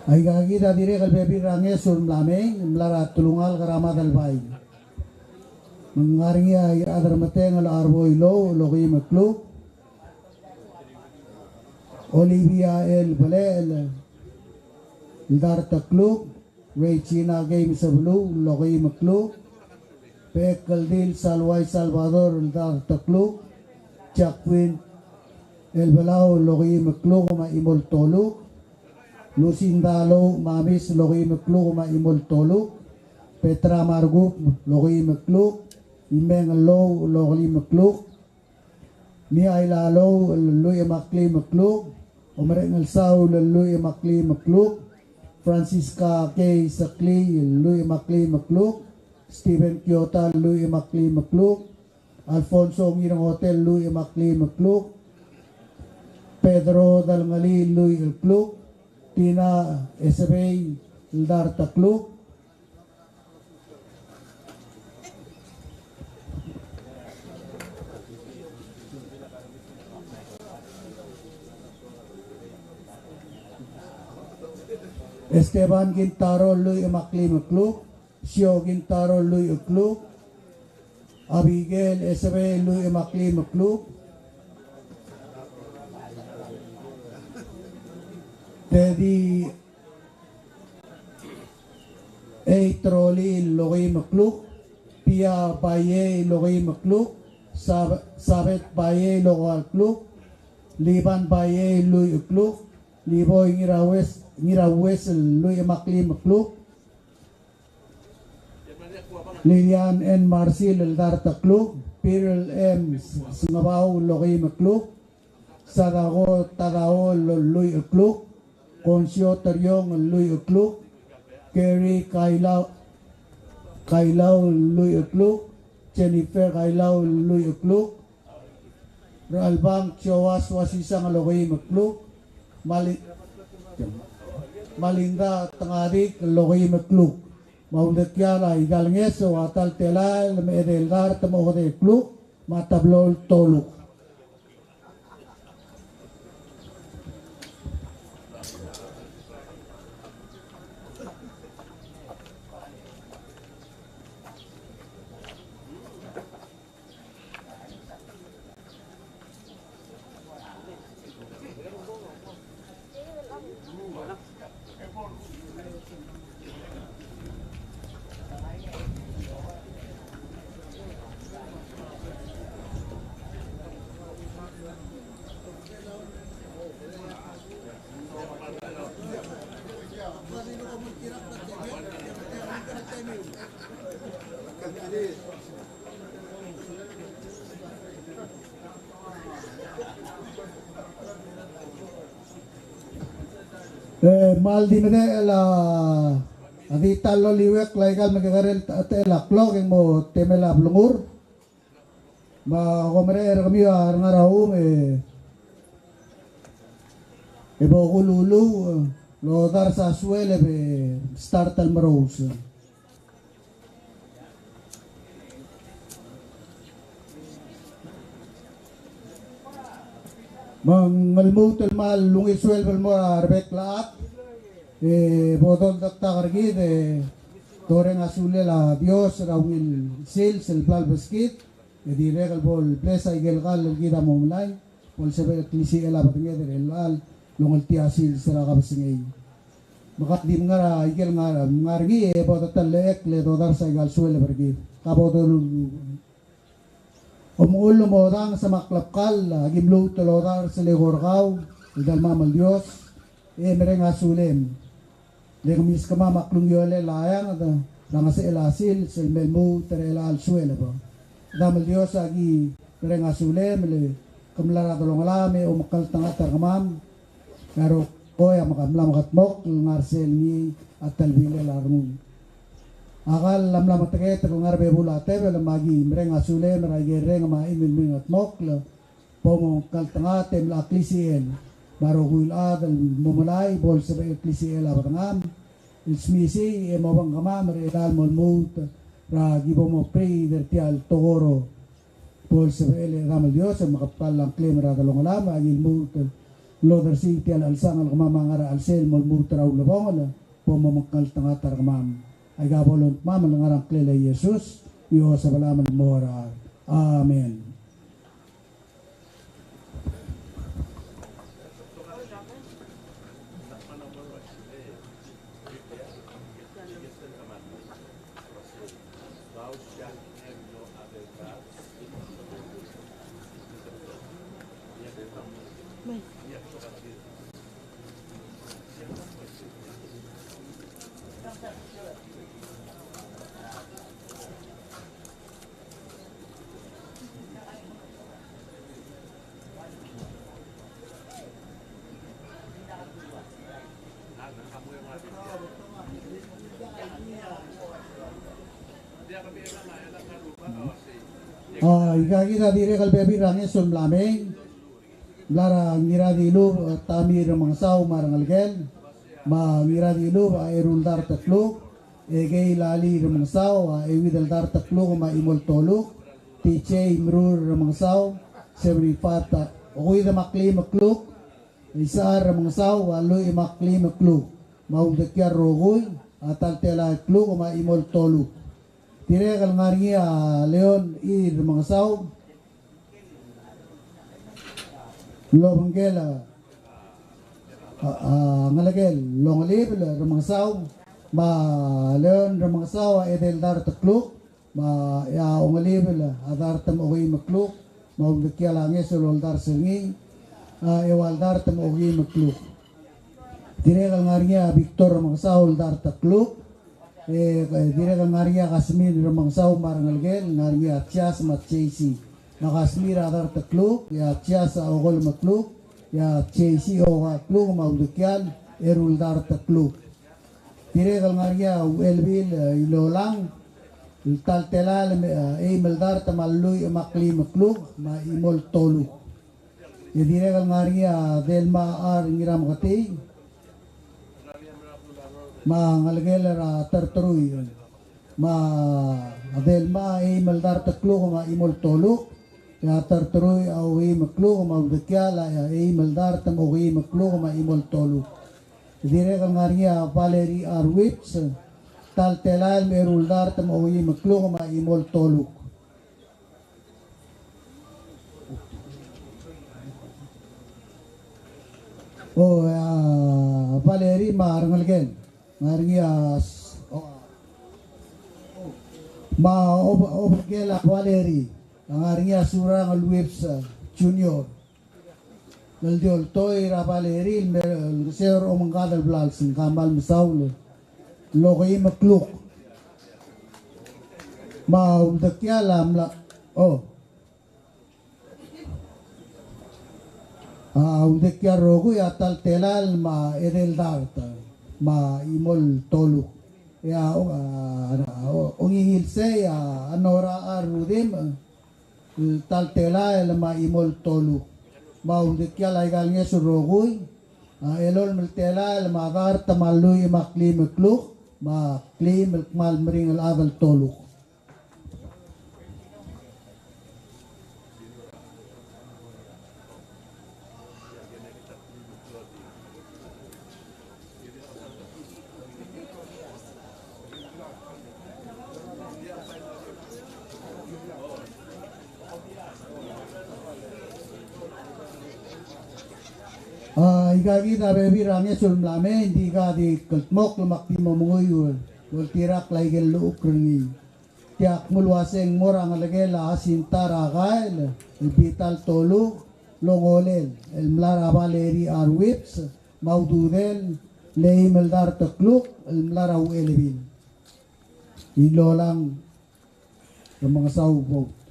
Aika kid a dirrek el bebil er a ngeso el mla mei, mla er a telungalek er a Madelbai. Me ng ngar er ngii a Irechad er a Metengel Arboi Lou el okeim el kluk. Olivia L. Belechel el dart el kluk. Regina K. Mesebeluu el okeim el kluk. Bechekeldil Saluai Salvador el dart el kluk. Jacqueline Elbelau el okeim el kluk me a chimo el toluk. Lucinda Lou Mamis el okeim el kluk me a chimo el toluk. Petra Markub el okeim el kluk. Imeng Lou el okeim el kluk. Miaila Lou el lluich me a kleim el kluk. Omerengel Saul el lluich me a kleim el kluk. Francisca K. Seklii el lluich me a kleim el kluk. Stephen Kiota el lluich me a kleim el kluk. Alfonso Ngirengotel el lluich me a kleim el kluk. Pedro Delngelii el lluich el kluk. Tina Esebei el dart el kluk. Esteban Kintaro el lluich me a kleim el kluk. Sio Kintaro el lluich el kluk. Abigail Esebei el lluich me a kleim el kluk. Teddy Ei Troli el okeim el kluk. Pia Baiei el okeim el kluk. Sab-, Sabet Baiei el okeim el kluk. Liban Baiei el lluich el kluk. Liboi Ngiraues, Ngiraues el lluich me a kleim el kluk. Lilian N. Marsil el dart el kluk. Piril M. Sengebau el okeim el kluk. Sadako Tadao el lluich el kluk. Konsio Teriong el lluich el kluk. Kerry Kailau, Kailau el lluich el kluk. Jennifer Kailau el lluich el kluk. Ralbang Joas Wasisang el okeim el kluk. Mali-, Malinda Tengadik el okeim el kluk. Me a uldekial a ikal ngeso a ta el telael me a edei el dart me a okedei el kluk me a tablo el toluk. E, kmal di medechel a, a di ta el loliuekl a ikal mekekerei el techel a klok e ng mo temel a blengur. Me kom merek er kemiu a rengar a um e, e bo kululuuch, e, el odars a sueleb e start el merous. Me ng lmuut el kmal ungil sueleb el mo er a rebek el chad, e bo doldakl er kid, e doreng a sulel a Dios er a ungil sils el bla lebeskid, e dirrek el bo el bless a ikel kall el kid a mo melai, bo lsebechel el klisichel a bedenged er chelechal longeltii a sils er a kebesengei. Me ka di mngar a ikel ngar, ngar er ngii e bo detelechekl e dodars a ikal sueleb er kid. Ka bo dolu-, omengull el mo odanges me a klebkall, aki mluut el odars el eko er kau el delemam el Dios, e mereng a sulem. Le kemiskemam a klungiolel a eanged er a ngesechel a sils el me lmuut er chelechal sueleb. Chedam el Dios, aki mereng a sulem, le ke mla er a delongelam e omekngeltengat er kemam. E a rokui a mla mekedmokl el ngar sel ngii a telbilel a rengul. A kall a mla meteketek el ngar er a bebul a tebel, me aki mereng a sulem er a ikerreng me a chim el mle mengedmokl, bo mkngeltengat e mla klisichel. Me a rokui el chad el mo melai, bo lsebechel el klisichel a bedengam el smisiich e mo obengkemam er chelechal mo lmuut er a ki bo mo breed er tia el tekoi. Bo lsebechel e Chedam el Dios e mekebkall a ngklem er a delongelam, aki lmuut el lodersii tia el chelsang el kemam a ngar er a chelsel el mo lmuut er a ulebongel, bo momekngeltengat er kemam. Aika bo lon kemam el ngar er a ngklel a Jesus, e osebelam el mo er a. Amen. A, ikakid a dirrek el bebil er a ngeso el mla mei, mla er a Ngiradilubech, e, Tami Remengesau me a rengelekel, me a Ngiradilubech, a, eru el dart el kluk, Ekei Lali Remengesau, a, euid el dart el kluk me a chimo el toluk, T J Imrur Remengesau, seventy-five, a, okeuid me a kleim el kluk, Isechar Remengesau, a, lluich me a kleim el kluk, me a uldekial rokui, a, ta el telael el kluk me a chimo el toluk. Dirrek el ngar er ngii a Leon I. Remengesau, el obengkel a, a, a, ngelekel Ongelibel Remengesau, me a Leon Remengesau a edei el dart el kluk, me a Ongelibel a dart me a okeim el kluk, me a uldekial a ngeso el oldars er ngii, a, eua el dart me a okeim el kluk. Dirrek el ngar er ngii a Victor Remengesau el dart el kluk, e, e, dirrek el ngar er ngii a Kasmir Remengesau me a rengelekel, ngar er ngii a Chias me a Jesse. Me a Kasmir a dart el kluk, e a Chias a okolem el kluk, e a Jesse a okai el kluk, me a uldekial, eru el dart el kluk. Dirrek el ngar er ngii a Uchelbil, e, Ilolang, el ta el telael, e, eim el dart me a lluich me a kleim el kluk, me a chimo el toluk. E dirrek el ngar er ngii a Delma R. Ngirameketii, me a ngelekel er a Terterui, me a Delma a eim el dart el kluk me a chimo el toluk, e a Terterui a okeim el kluk, me a uldekial a eim el dart me a okeim el kluk me a chimo el toluk. E dirrek el ngar er ngii a Valerie R. Whipps, ta el telael me a eru el dart me a okeim el kluk me a chimo el toluk. O, a, Valerie me a rengelekel. Ngar er ngii a s-, o, me a ob-, obengkel a Valerie. Ngar er ngii a Surangel Whipps, a, Junior. El di oltoi er a Valerie el me, el se er a omengkad el blals, ng kmal mesaul el okeim el kluk. Me a uldekial a mla, o. A uldekial rokui a ta el telael me a edei el dart me a chimo el toluk. E a, o, a, o, ongingil sei a Nora R. Rudimch, el ta el telael me a chimo el toluk. Me a uldekial aika el ngeso el rokui a elolem el telael me a dart me a lluich me a kleim el kluk, me a kleim el kmal meringel chad el toluk. A, ikakid a bebil er a ngeso el mla mei, ng di ka di kldmokl me ak di mo menguiu el oltirakl aike el llechukl er ngii. Tia kmo el uasei ng mo er a ngelekel a Jacinta er a Kael, el bita el toluk, el ongolel, el mla er a Valerie R. Whipps, me a ududel, el eim el dart el kluk, el mla er a Uchelbil. Ilolang, Remengesau vote.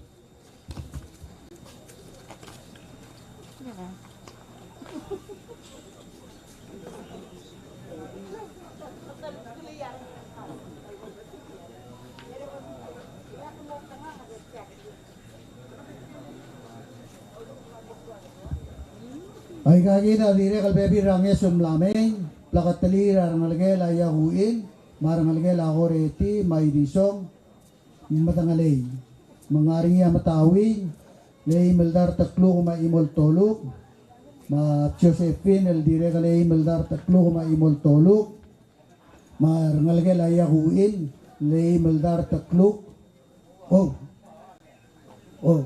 Aikakid a dirrek el bebil er a ngeso el mla mei, bleketelir a rengelekel a Iakuchil, me a rengelekel a Koreti, me a Idisong, Medengelei. Me ng ngar er ngii a Metauii, el eim el dart el kluk me a chimo el toluk, me a Josephine el dirrek el eim el dart el kluk me a chimo el toluk, me a rengelekel a Iakuil el eim el dart el kluk. O. O.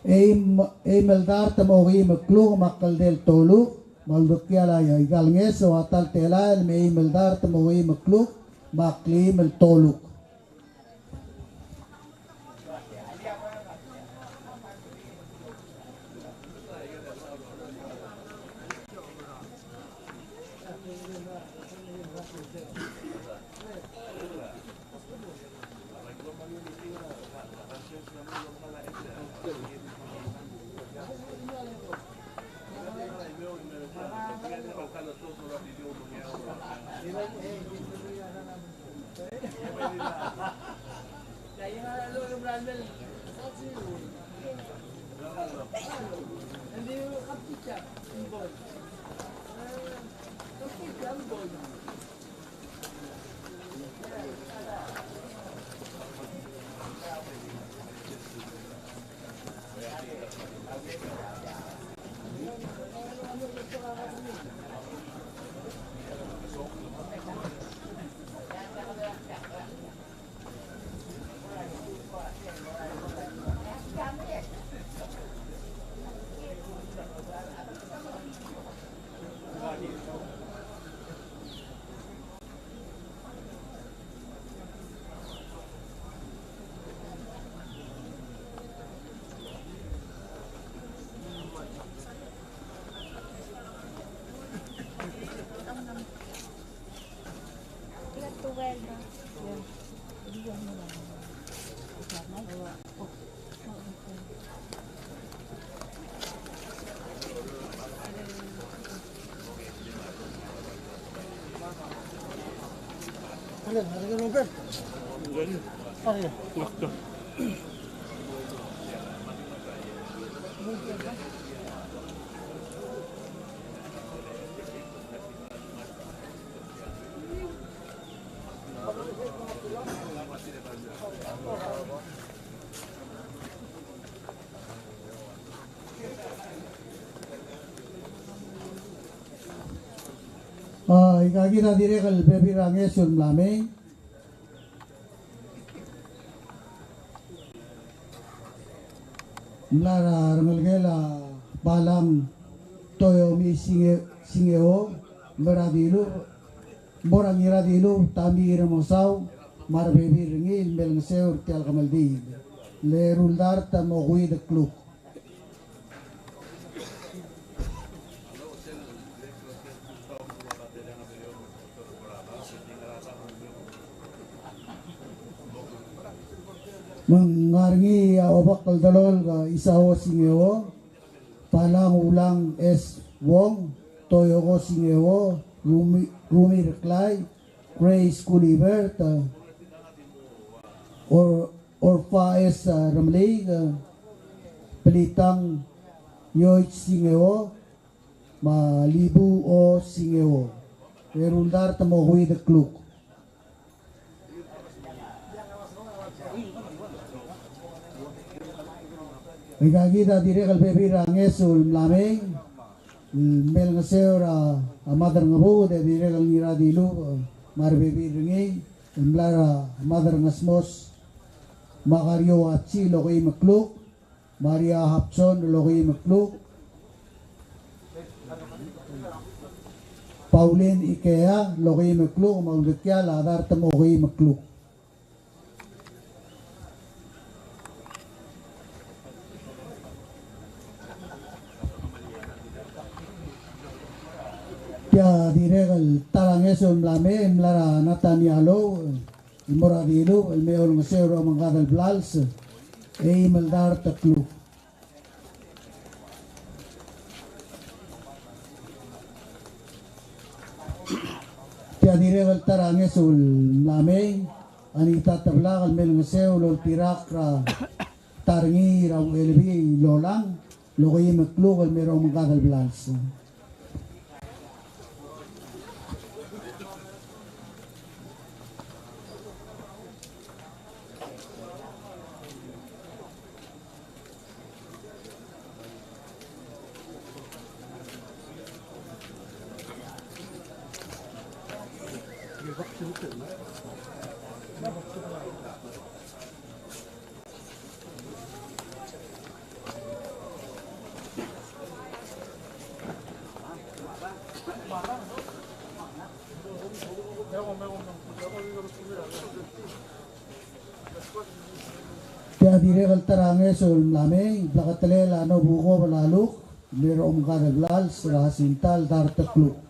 Eim, eim el dart me a okeim el kluk me a kldei el toluk, me a uldekial a Ikalnges, o a ta el telael me a eim el dart me a okeim el kluk me a kleim el toluk. A, ikakid a dirrek el bebil er a ngeso el mla mei. Mla er a rengelekel a Balang Toyomi Singe-, Singeo, Ngiradilubech, mo er a Ngiradilubech Tami Remengesau, me a rebebil er ngii el me olengeseu er tia el kemeldiil. Le eru el dart me a okeuid el kluk. Me ng ngar er ngii a Obak el Delolk Isao Singeo, Palang Ulang S. Wong, Toyoko Singeo, Rumi, Rumi Reklai, Grace Gulibert, Or-, Orfa S. Remeliik, Pelitang Yoich Singeo, me a Libu O. Singeo. Eru el dart me a okeuid el kluk. Ikakid a dirrek el bebil er a ngeso el mla mei, el me olengeseu er a Maderangebuked, e dirrek el Ngiradilubech, e, me a rebebil er ngii, el mla er a Maderangesmos, Makario Achi el okeim el kluk, Maria Hapson el okeim el kluk, Pauline Ikea el okeim el kluk, me a uldekial a dart me a okeim el kluk. Tia dirrek el ta er a ngeso el mla mei, el mla er a Natania Lou, el mo er a Dilubech, el me olengeseu er a omengkad el blals, eim el dart el kluk. Tia dirrek el ta er a ngeso el mla mei, Anita Teblak el me olengeseu el oltirakl er a ta er ngii er a Uchelbii Lolang, el okeim el kluk el me er a omengkad el blals. Tia dirrek el ta er a ngeso el mla mei, ng bleketelel a Nobukobel Laluk, mle er a omengkad el blals er a Sintal Dartekluk.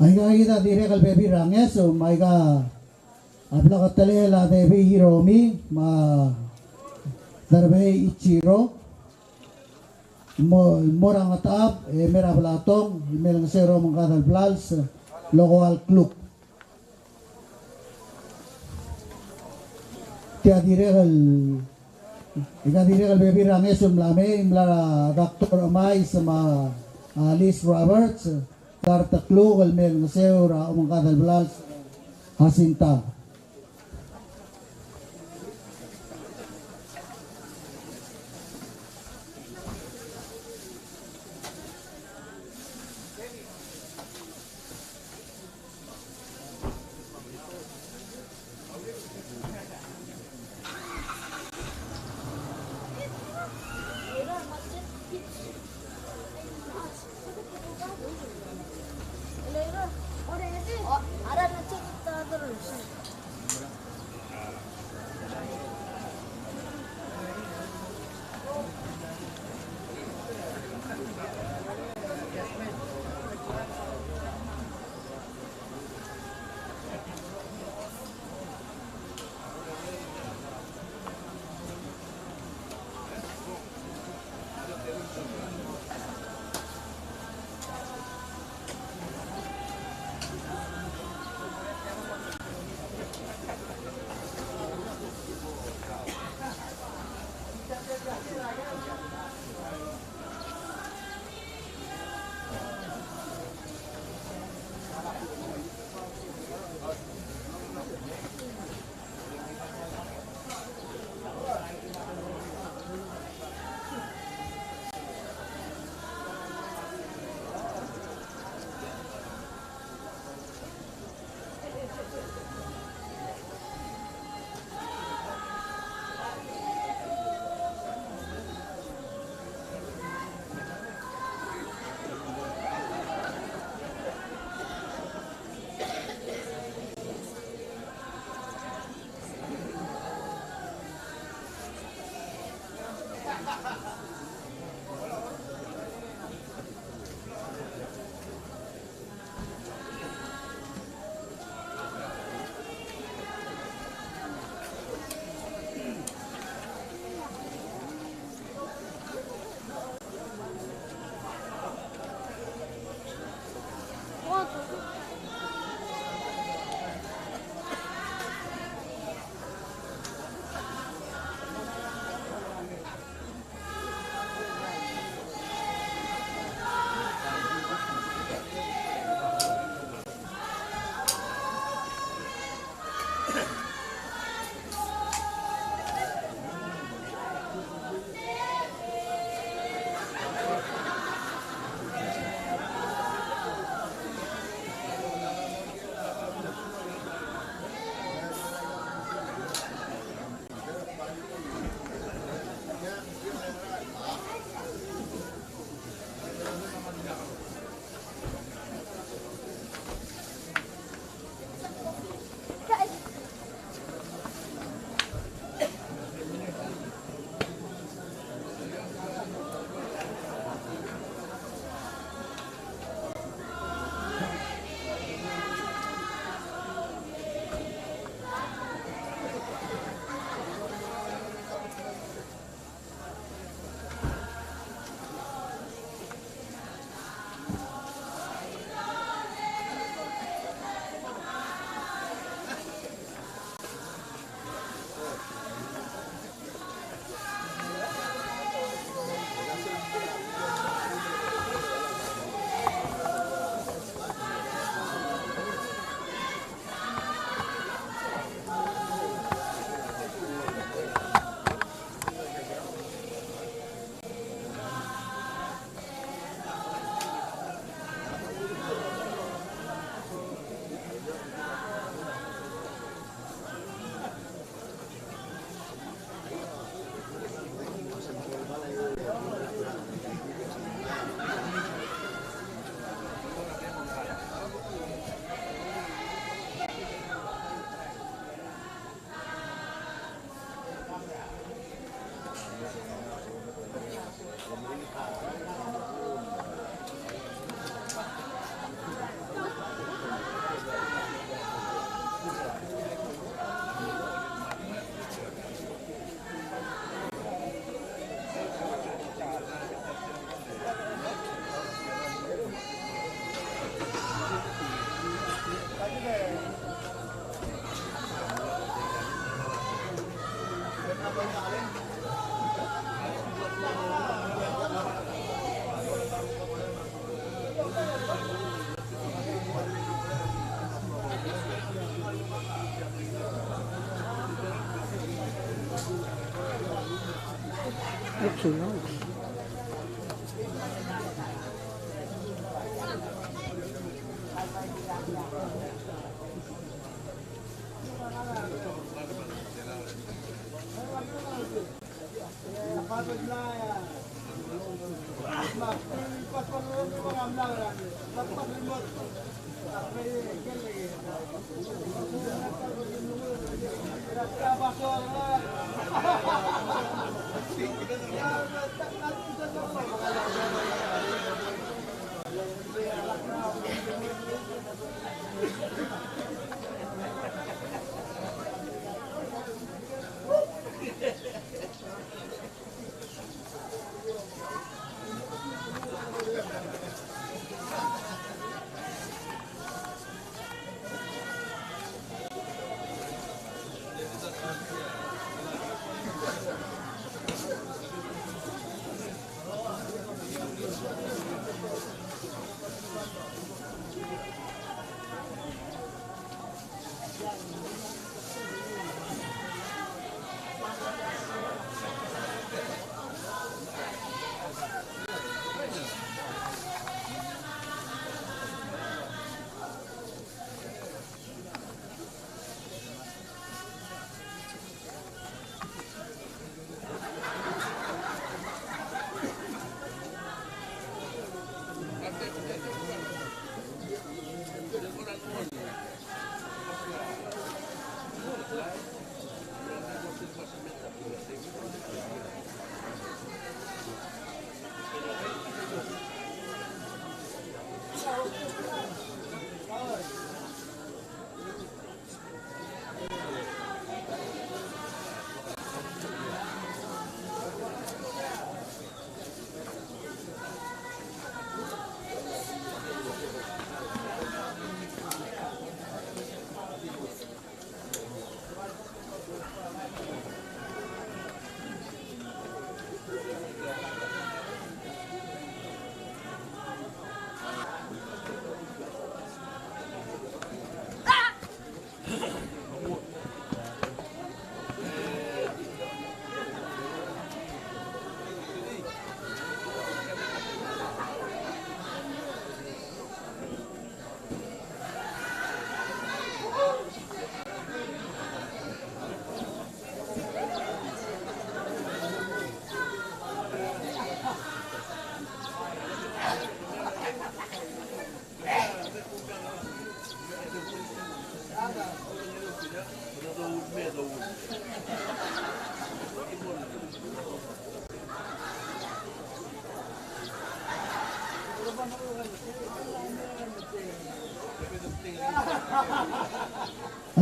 Aika kid a dirrek el bebil er a ngeso, me aika a bleketelel a Debbie Hiromi, me a Derbei Ichiro, mo, mo er a Ngetechab, e mei er a Blatong, el me olengeseu er a omengkad el blals el okoua el kluk. Tia dirrek el, ika dirrek el bebil er a ngeso el mla mei, mla er a Doctor Emais me a Alice Roberts, Doctor Kluk, el me olengeseu er a omengkad el blals, Jacinta.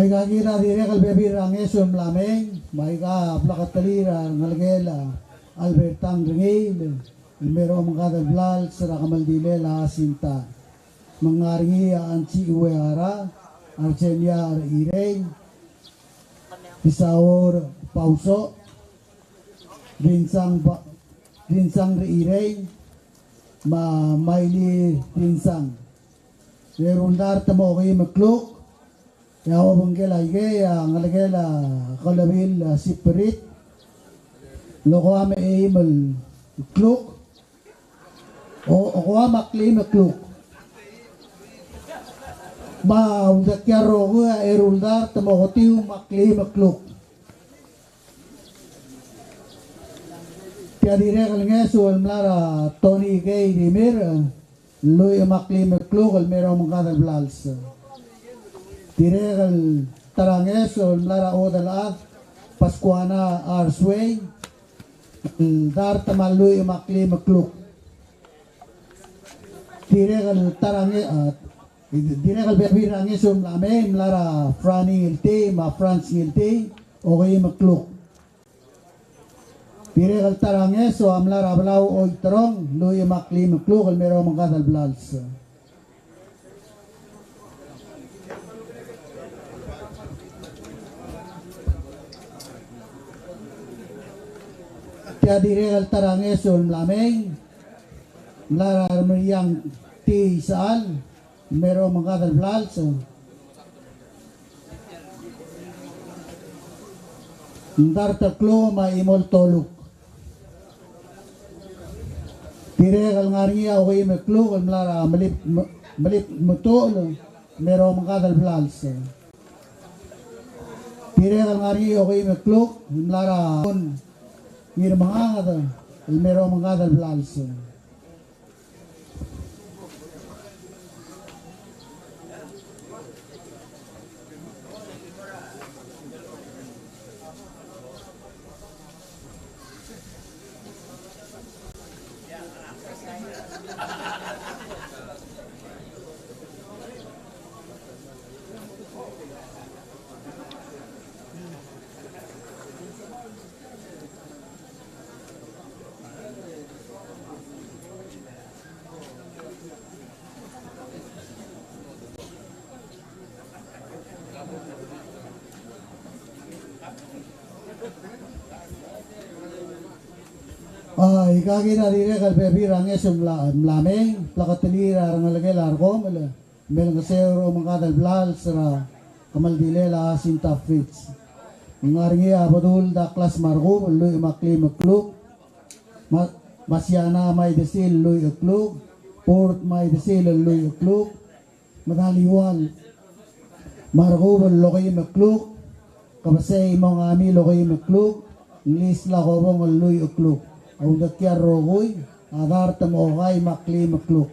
Aikakid a dirrek el bebil er a ngeso el mla mei, me aika a bleketelir a ngelekel a Albertang Rengiil, el mei er a omengkad el blals er a kemeldilel a Jacinta. Me ng ngar er ngii a Ansi Uehara, Arsenia Rechirei, Isaor Pauso, Dinsang Ba-, Dinsang Rechirei, me a Maili Dinsang. Eru el dart me a okeim el kluk, e a obengkel aikei a ngelekel a Kelebil a Siperit, el okeim me a eim el kluk, o, okeim me a kleim el kluk. Me a uldekial rokui a eru el dart me a oketiu me a kleim el kluk. Tia dirrek el ngeso el mla er a Tony K. Dimir, el lluich me a kleim el kluk el mei er a omengkad el blals. Dirrek el ta er a ngeso el mla er a Odelchad Pascuana Arswei, el dart me a lluich me a kleim el kluk. Dirrek el ta er a nge-, a, dirrek el bebil er a ngeso el mla mei, mla er a Franny Ngiltii me a Franz Ngiltii, okeim el kluk. Dirrek el ta er a ngeso a mla er a Belau Oiterong, lluich me a kleim el kluk el mei er a omengkad el blals. Tia dirrek el ta er a ngeso el mla mei, mla er a Remeriang T. Isechal, mei er a omengkad el blals. Ng dart el kluk me a chimo el toluk. Dirrek el ngar er ngii a okeim el kluk el mla er a Melip, Melip Metuchel el mei er a omengkad el blals. Dirrek el ngar er ngii a okeim el kluk el mla er a Ngirmenganged el mei er a omengkad el blals. A, ikakid a dirrek el bebil er a ngeso el mla, mla mei, bleketelir a rengelekel a Rekomel, me lengeseu er a omengkad el blals er a kemeldilel a Jacinta Fritz. Ngar er ngii a Bedul Douglas Markub el lluich me a kleim el kluk, Ma-, Masiana Maidesil el lluich el kluk, Burt Maidesil el lluich el kluk, Medaliual Markub el okeim el kluk, Kebesei Mongami el okeim el kluk, Nglisla Kobong el lluich el kluk. A uldekial rokui a dart me a okai me a kleim el kluk.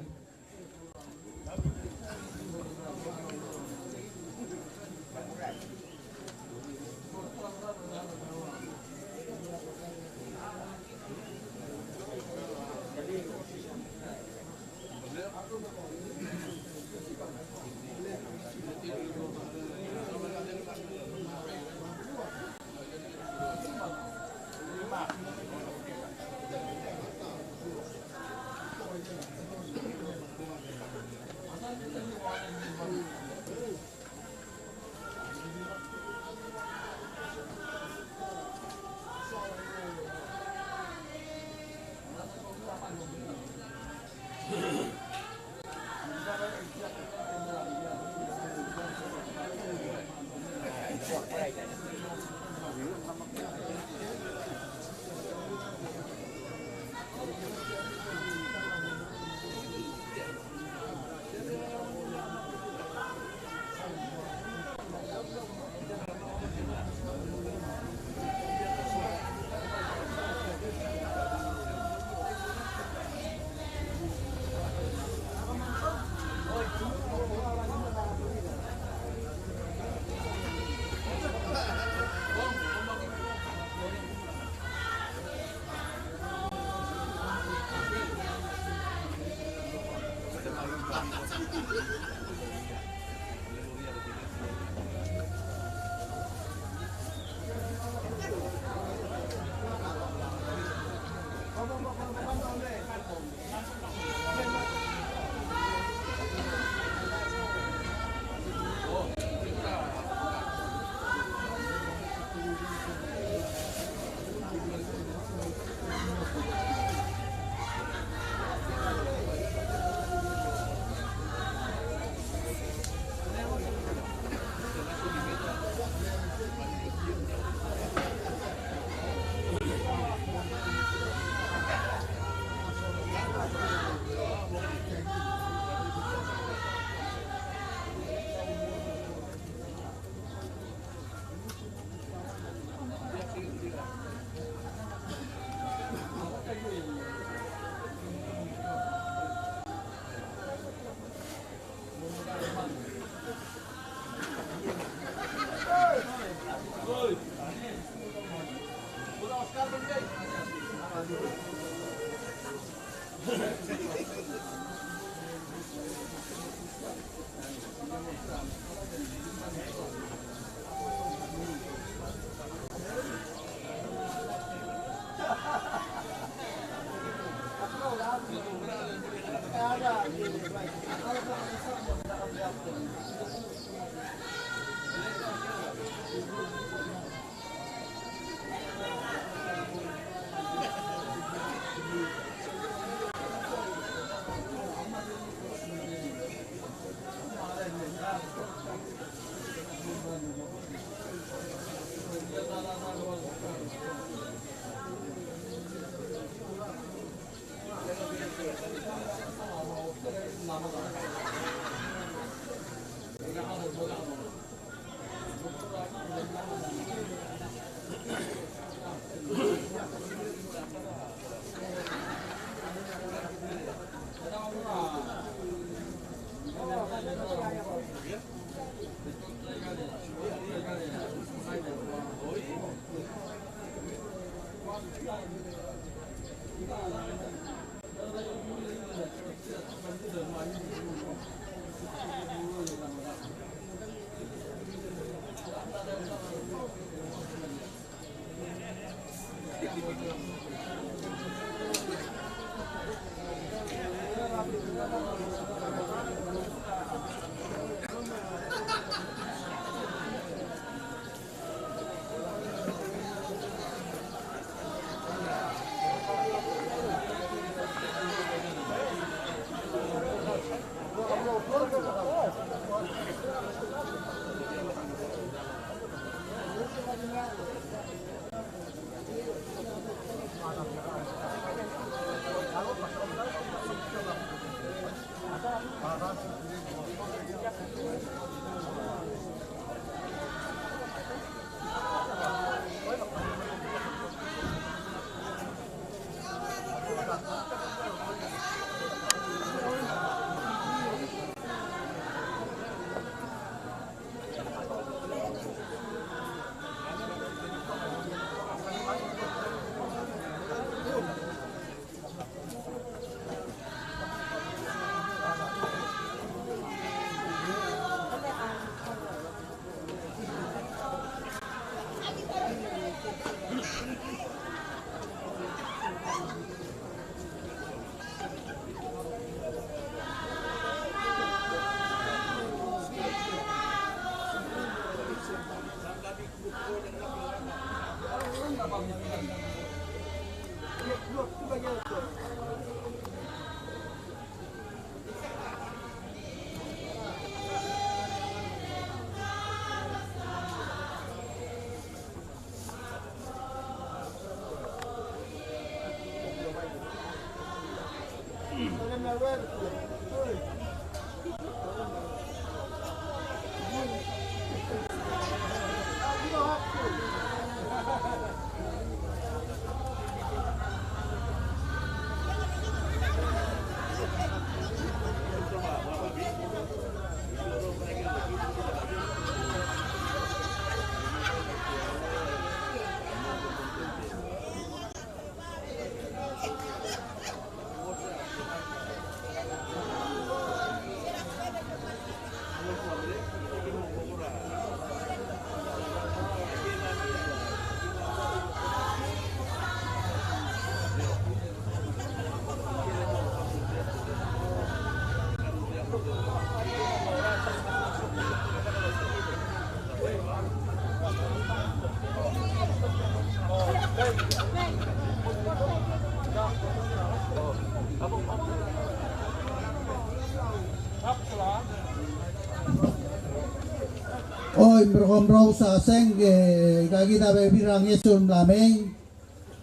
Oi, merkom rous a seng, e, aika kid a bebil er a ngeso el mla mei.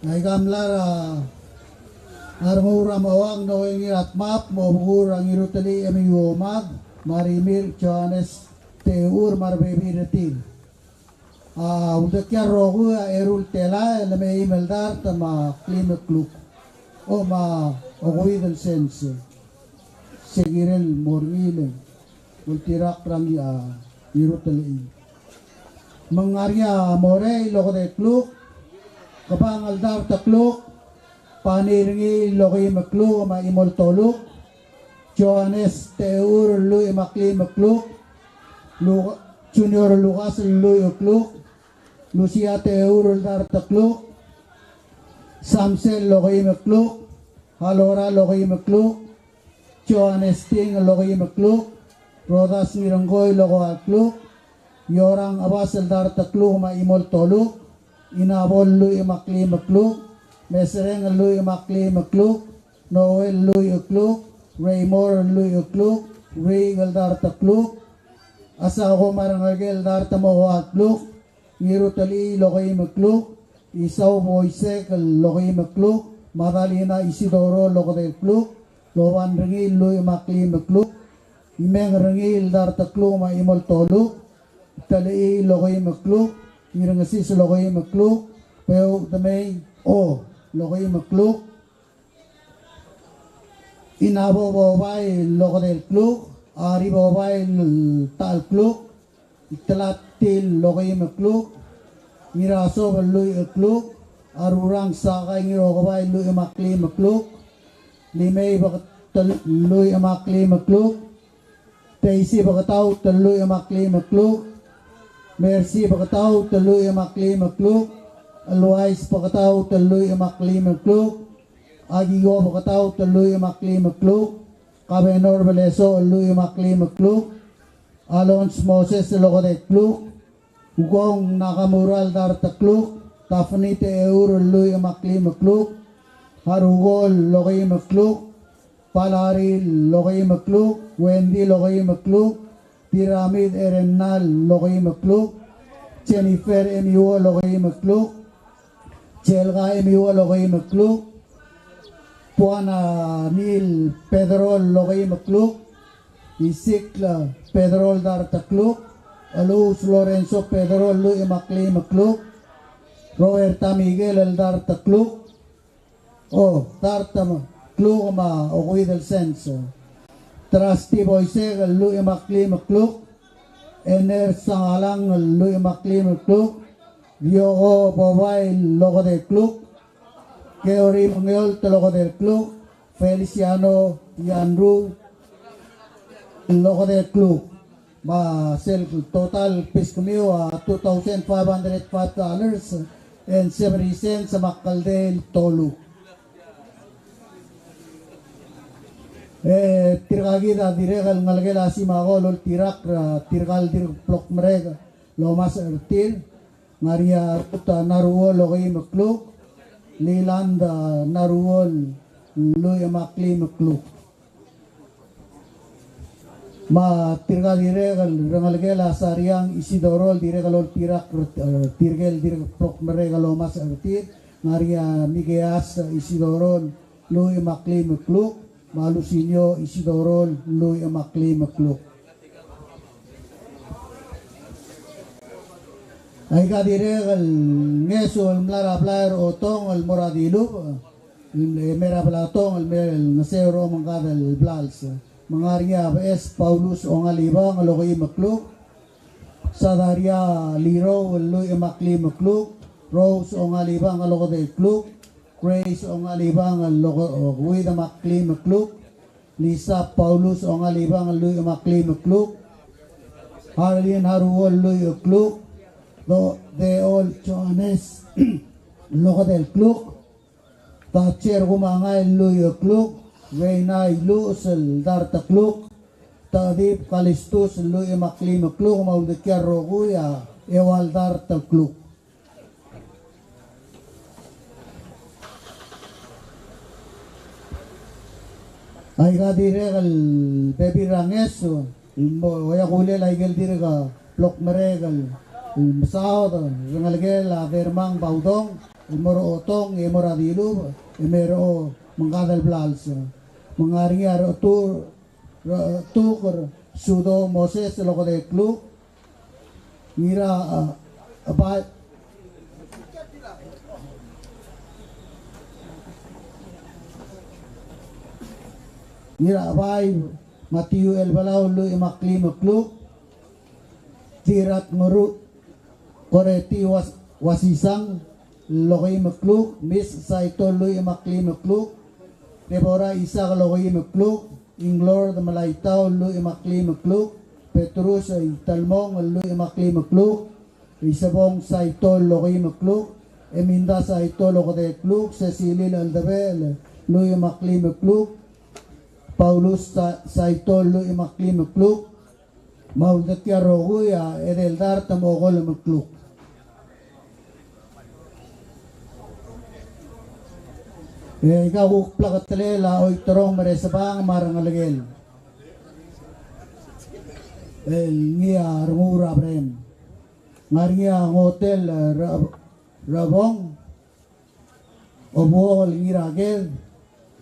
Aika mla er a Rengul er a Mechouang Noel Ngiratmab, me a Obekul er a Ngirutelchii Emiu Omad, me a Rimirch Johannes Techur, me a rebebil er tir. A uldekial rokui a eru el telael el mei me a dart me a kleim el kluk. O me a okeuid el sens. Se kirel el mo er ngii el oltirakl er a Ngirutelchii. Me ng ngar er ngii a Morei el okedei el kluk, Kebang el dart el kluk, Pani Rengiil el okeim el kluk me a chimo el toluk, Johannes Techur el lluich me a kleim el kluk, Lu-, Junior Lukas el lluich el kluk, Lucia Techur el dart el kluk, Samsel el okeim el kluk, Halora el okeim el kluk, Johannes Ting el okeim el kluk, Rodas Ngirengkoi el okoua el kluk, Yorang Abas el dart el kluk me a chimo el toluk, Inabol el lluich me a kleim el kluk, Mesereng el lluich me a kleim el kluk, Noel el lluich el kluk, Raymore el lluich el kluk, Riik el dart el kluk, Asako me a rengelekel el dart me a okoua el kluk, Ngirutelchii el okeim el kluk, Isau Boisek el okeim el kluk, Madalina Isidoro el okedei el kluk, Loban Rengiil el lluich me a kleim el kluk, Imeng Rengiil el dart el kluk me a chimo el toluk, Telchii el okeim el kluk, Ngirengesis el okeim el kluk, Peu Demei O el okeim el kluk, Inabo Bobai el okedei el kluk, Ari Bobai el ta el kluk, Telattil el okeim el kluk, Ngirasob el lluich el kluk, Arurang Sakai Ngirokebai el lluich me a kleim el kluk, Limei Beketel el lluich me a kleim el kluk, Daisy Beketaut el lluich me a kleim el kluk, Mercy Beketaut el lluich me a kleim el kluk, Eloise Beketaut el lluich me a kleim el kluk, Akio Beketaut el lluich me a kleim el kluk, Kabenor Beleso el lluich me a kleim el kluk, Alons Moses el okedei el kluk, Ukong Nakamura el dart el kluk, Daphne Techur el lluich me a kleim el kluk, Haruko el okeim el kluk, Palari el okeim el kluk, Wendy el okeim el kluk, Piramid Erenal el okeim el kluk, Jennifer Emiuo el okeim el kluk, Chelga Emiuo el okeim el kluk, Puana Nil Pedro el okeim el kluk, Isikl Pedro el dart el kluk, Elus Lorenzo Pedro el lluich me a kleim el kluk, Roberta Miguel el dart el kluk, O, dart el kluk me a okeuid el sens. Trusty Boisek el lluich me a kleim el kluk. Ener Sangalang el lluich me a kleim el kluk. Diego Bobai el okedei el kluk. Keori Mengeolt el okedei el kluk. Feliciano Ianru el okedei el kluk. Me sel total el piskemiu a two thousand five hundred five dollars and seventy cents me a kldei el toluk. E tirka kid a dirrek el ngelekel a Simako el oltirakl er tirka el dirk blok merek el omes er tir, ngar er ngii a Ruth Naruo el okeim el kluk, Leland Naruo el lluich me a kleim el kluk. Me tirka dirrek el rengelekel a Sariang Isidoro el dirrek el oltirakl er tirke el dirk blok merek el omes er tir, ngar er ngii a Mikeas Isidoro el lluich me a kleim el kluk, me a Lusinio Isidoro el lluich me a kleim el kluk. Aika dirrek el ngeso el mla er a blai er a Otong el mo er a Dilubech, e mei er a Belatong el mei el ngeseu er a omengkad el blals. Me ngar er ngii a Beches Paulus Ongalibang el okeim el kluk, Sadaria Lirou el lluich me a kleim el kluk, Rose Ongalibang el okedei el kluk, Grace Ongalibang el oke-, okeuid me a kleim el kluk, Lisa Paulus Ongalibang el lluich me a kleim el kluk, Harlin Haruo el lluich el kluk, Do-, Deol Johannes el okedei el kluk, Thatcher Kumangai el lluich el kluk, Reina Iluches el dart el kluk, Tadip Kalistus el lluich me a kleim el kluk, me a uldekial rokui a eua el dart el kluk. Aika dirrek el bebil er a ngeso el mo, oia kulel aike el dirk Blok Merek el mesaod, rengelekel a Dermang Baudong, el mo er a otong, e mo er a dilubech, e mei er a omengkad el blals. Me ng ngar er ngii a Rechetu-, Rechetuker Sudo Moses el okedei el kluk, Ngirabai, Ngirabai Matiu el Belau el lluich me a kleim el kluk, Tirat Nguru, Koreti Was-, Wasisang el okeim el kluk, Mis Saito el lluich me a kleim el kluk, Debora Isak el okeim el kluk, Inglord Melaitau el lluich me a kleim el kluk, Petrus Itelmong el lluich me a kleim el kluk, Isebong Saito el okeim el kluk, Eminda Saito el okedei el kluk, Cecilil Eldebechel el lluich me a kleim el kluk, Paulus Sa-, Saito el lluich me a kleim el kluk, me a uldekial rokui a edei el dart me a okolem el kluk. E ika kuk bleketelel a Oiterong Meresebang me a rengelekel el ngii a Renguul er a Berem. Ngar er ngii a Ngotel, e, Re-, Rebong, Obuol Ngiraked,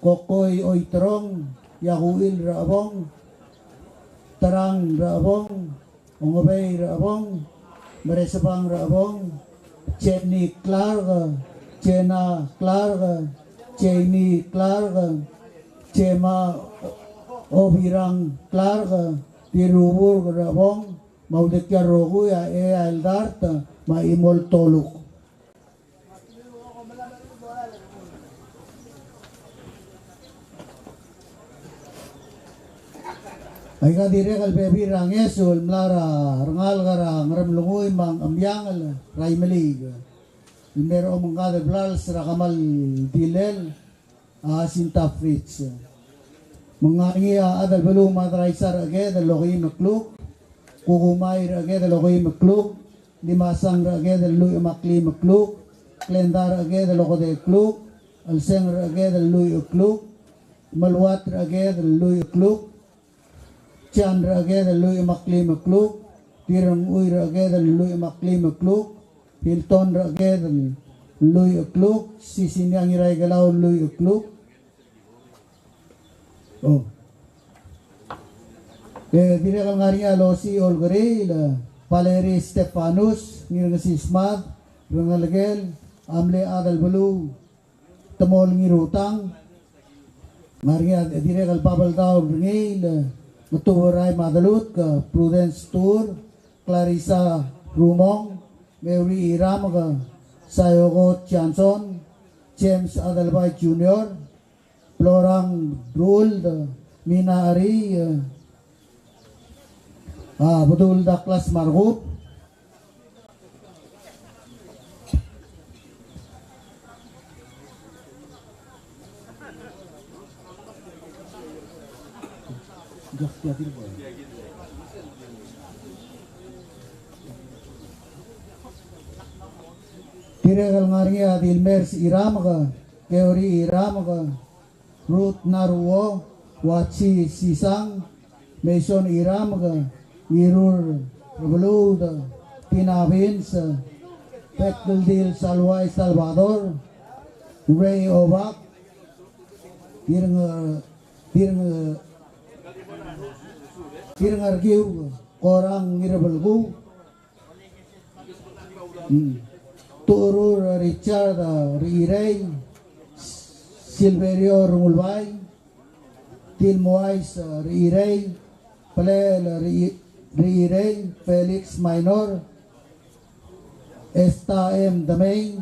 Kokoi Oiterong, Iakuil Rebong, Terang Rebong, Ongebei Rebong, Meresebang Rebong, Jenny Clark, Jenna Clark, Jamie Clark, Jema Obirang Clark, Dirubur Rebong, me a uldekial rokui a eai el dart me a chimo el toluk. Aika dirrek el bebil er a ngeso el mla er a rengalek er a Ngeremlengui me a Ngchemiangel er a Imeliik el mei er a omengkad el blals er a kemal dilel a Jacinta Fritz. Me ng ngar er ngii a Adelbeluu Madraisar Recheked el okeim el kluk, Kukumai Recheked el okeim el kluk, Limasang Recheked el lluich me a kleim el kluk, Glenda Recheked el okedei el kluk, Chelseng Recheked el lluich el kluk, Meluat Recheked el lluich el kluk, Jan Recheked el lluich me a kleim el kluk, Dirrengchui Recheked el lluich me a kleim el kluk, Hilton Recheked el lluich el kluk, Sisinia Ngiraikelau el lluich el kluk. Oh. E dirrek el ngar er ngii a Losi Olkeriil, Valerie Stefanus, Ngirngesismad, rengelekel a mle Adelbeluu Temol Ngirutang. Ngar er ngii a dirrek el Babeldaol er ngii el Ngetuberai Madelutk, Prudence Tur, Clarissa Rumong, Mary Iramk, Sayoko Johnson, James Adelbai Junior, Blorang Ruld, Mina Ari, a, Bedul Douglas Markub. Dirrek el ngar er ngii a Dilmers Iramk, Keori Iramk, Ruth Naruo, Wachi Sisang, Mason Iramk, Ngirur Rebeluud, Tina Vince, Bekeldil Salwai Salvador, Ray Obak, Dirng, Dirng, Dirngerkiu Korang Ngirbelkuu, Mm. Tucherur Richard, a, Rechirei, Silverio Rengulbai, Tilmoais, a, Rechirei, Pelel, a, Rechi-, Rechirei, Felix Minor, Esta M. Demei,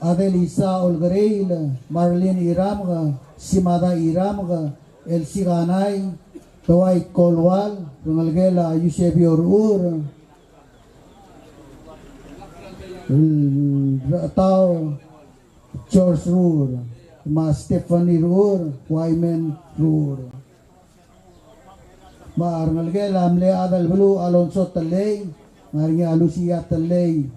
Adelisa Olkeriil, Marlene Iramk, Simada Iramk, Elsie Kanai, Dwight Kolwal, rengelekel a Eusebio Rur, Rechetau George Rur, me a Stephanie Rur, Wyman Rur. Me a rengelekel a mle Adelbeluu Alonso Tellei, ngar er ngii a Lucia Tellei,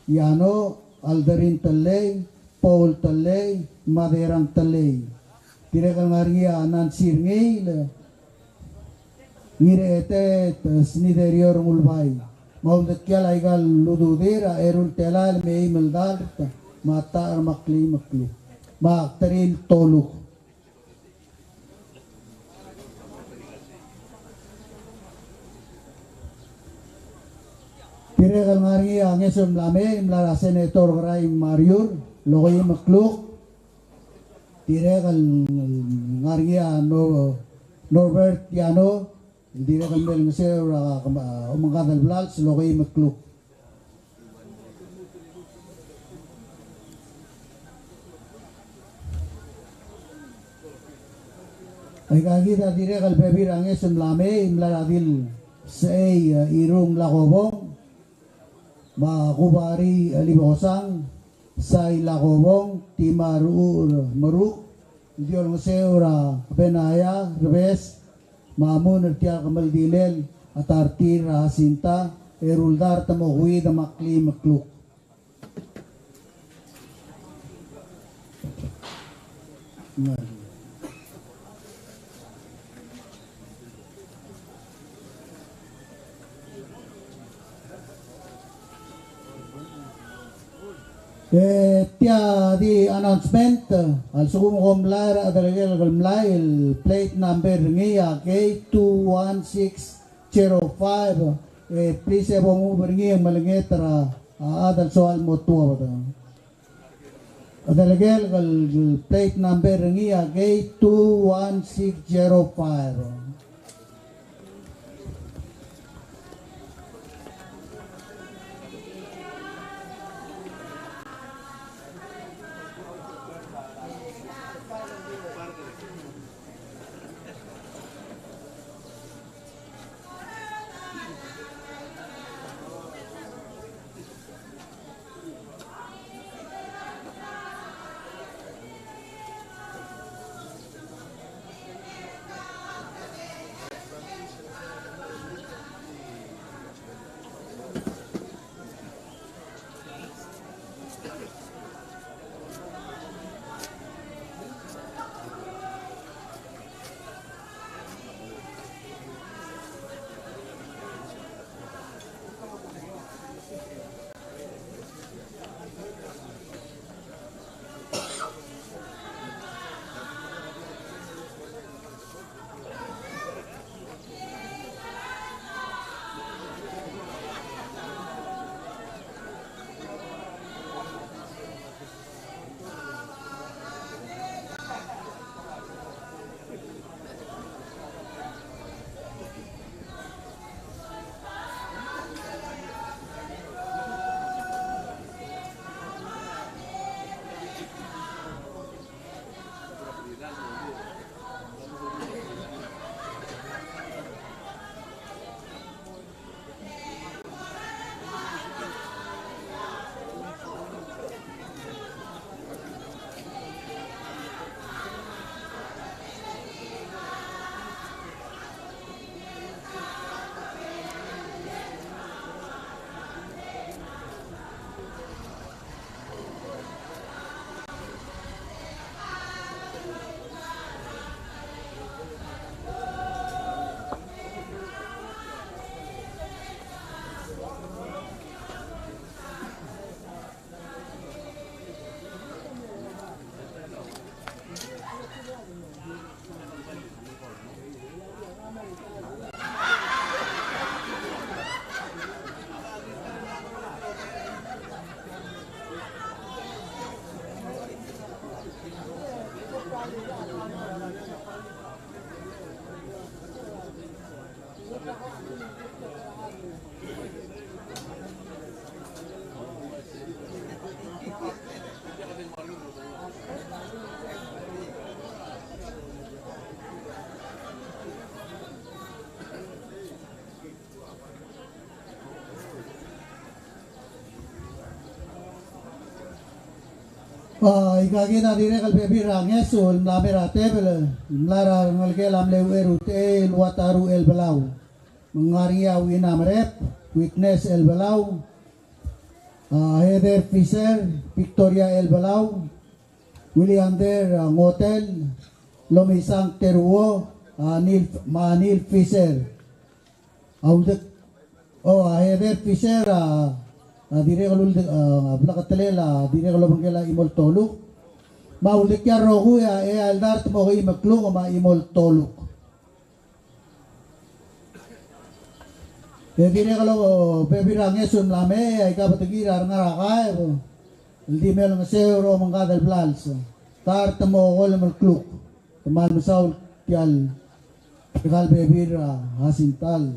Iano, Alderin Tellei, Paul Tellei, me a Derang Tellei. Dirrek el ngar er ngii a Nancy Rengiil, Ngirechetet Sniderio Rengulbai. Me a uldekial aika el ududir a eru el telael me a eim el dart, me a ta er a Maklimekluk, me a Kteriil Toluk. Dirrek el ngar er ngii a ngeso el mla mei, mla er a Senator Kerai Mariur, el okeim el kluk. Dirrek el ngar er ngii a Nor-, Norbert Yano, el dirrek el mle ngeseu er a, a, omengkad el blals, el okeim el kluk. Aika kid a dirrek el bebil er a ngeso el mla mei, mla er a Dilsechei, e, Irung Lakobong, me a Kubari, e, Libosang, Sai Lakobong, Timaruchur Meruk, el di olengeseu er a Benaya Rebes, me a Mun er tia el kemeldilel a ta er tir er a Jacinta, eru el dart me a okeuid me a kleim el kluk. E tia di announcement, a lsekum kom mlai er a chedelekelek el mlai, el plate number er ngii a K two one six zero five, e please e bo move er ngii e melenget er a, a chad el soal mo tuobed. Chedelekelek el plate number er ngii a K two one six zero five. A, ikakid a dirrek el bebil er a ngeso el mla mei er a tebel, el mla er a rengelekel a mle Ucherutechei el Wataru Elbelau. Me ng ngar er ngii a Wina Merep, Witness Elbelau, a, Heather Fisher, Victoria Elbelau, Williander, a, Ngotel, Lomisang Teruo, a, Neil, me a Neil Fisher. A uldek, o, a Eder Fisher a, a dirrek el ulde-, a, a bleketelel a dirrek el obengkel a chimo el toluk. Me a uldekial rokui a, e a Eldart me a okeim el kluk me a chimo el toluk. E dirrek el obebil er a ngeso el mla mei, aika bedengir a rengar er a kaeb el di mei el ngeseu er a omengkad el blals. Dart me a okolem el kluk. Te kmal mesaul tial, tial bebil er a Jacintal.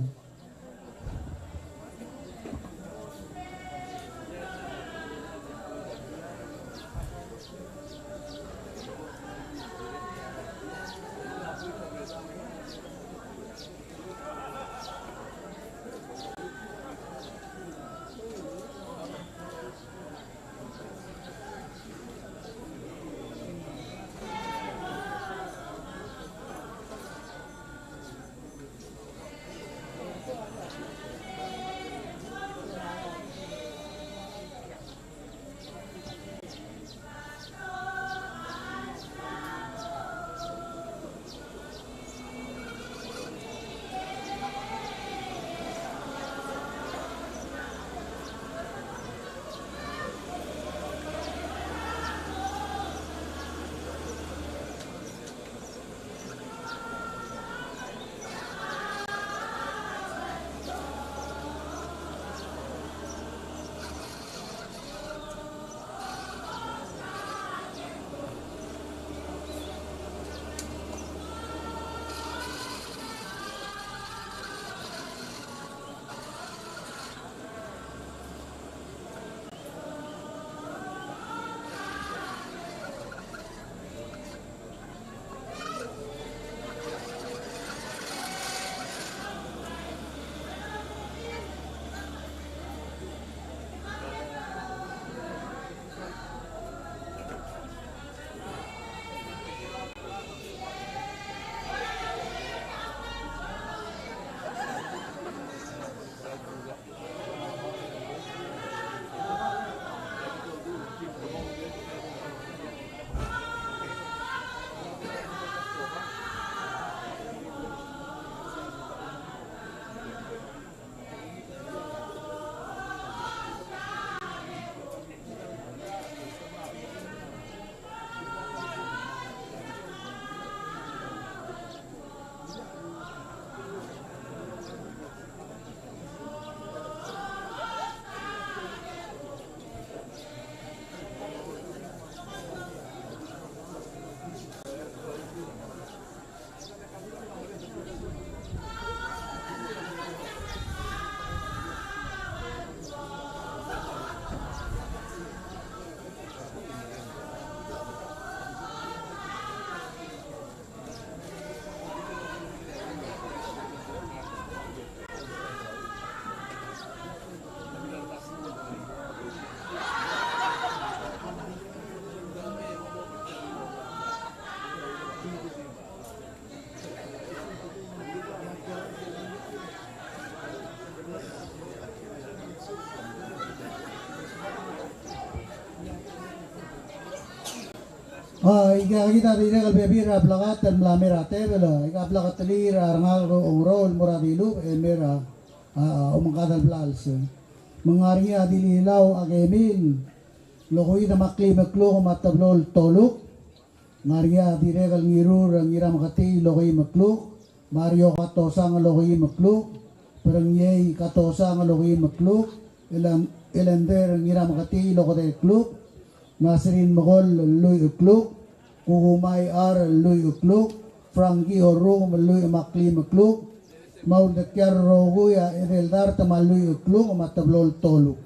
A, aika kid a dirrek el bebil er a blekat el mla mei er a tebel, aika bleketelir a rengalek er a Oungerou el mo er a dilubech e mei er a, a, omengkad el blals. Me ng ngar er ngii a Dililau Akemil, el okeim me a kleim el kluk me a teblo el toluk. Ng ngar er ngii a dirrek el Ngirur Ngirameketii el okeim el kluk, Mario Katosang el okeim el kluk, Berengiei Katosang el okeim el kluk, Elen-, Elender Ngirameketii el okedei el kluk, Nasrin Mekol el lluich el kluk, Kukumai Ar el lluich el kluk, Frankie Orrukem el lluich me a kleim el kluk, me a uldekial rokui a Edel Dart me a lluich el kluk me a teblo el toluk.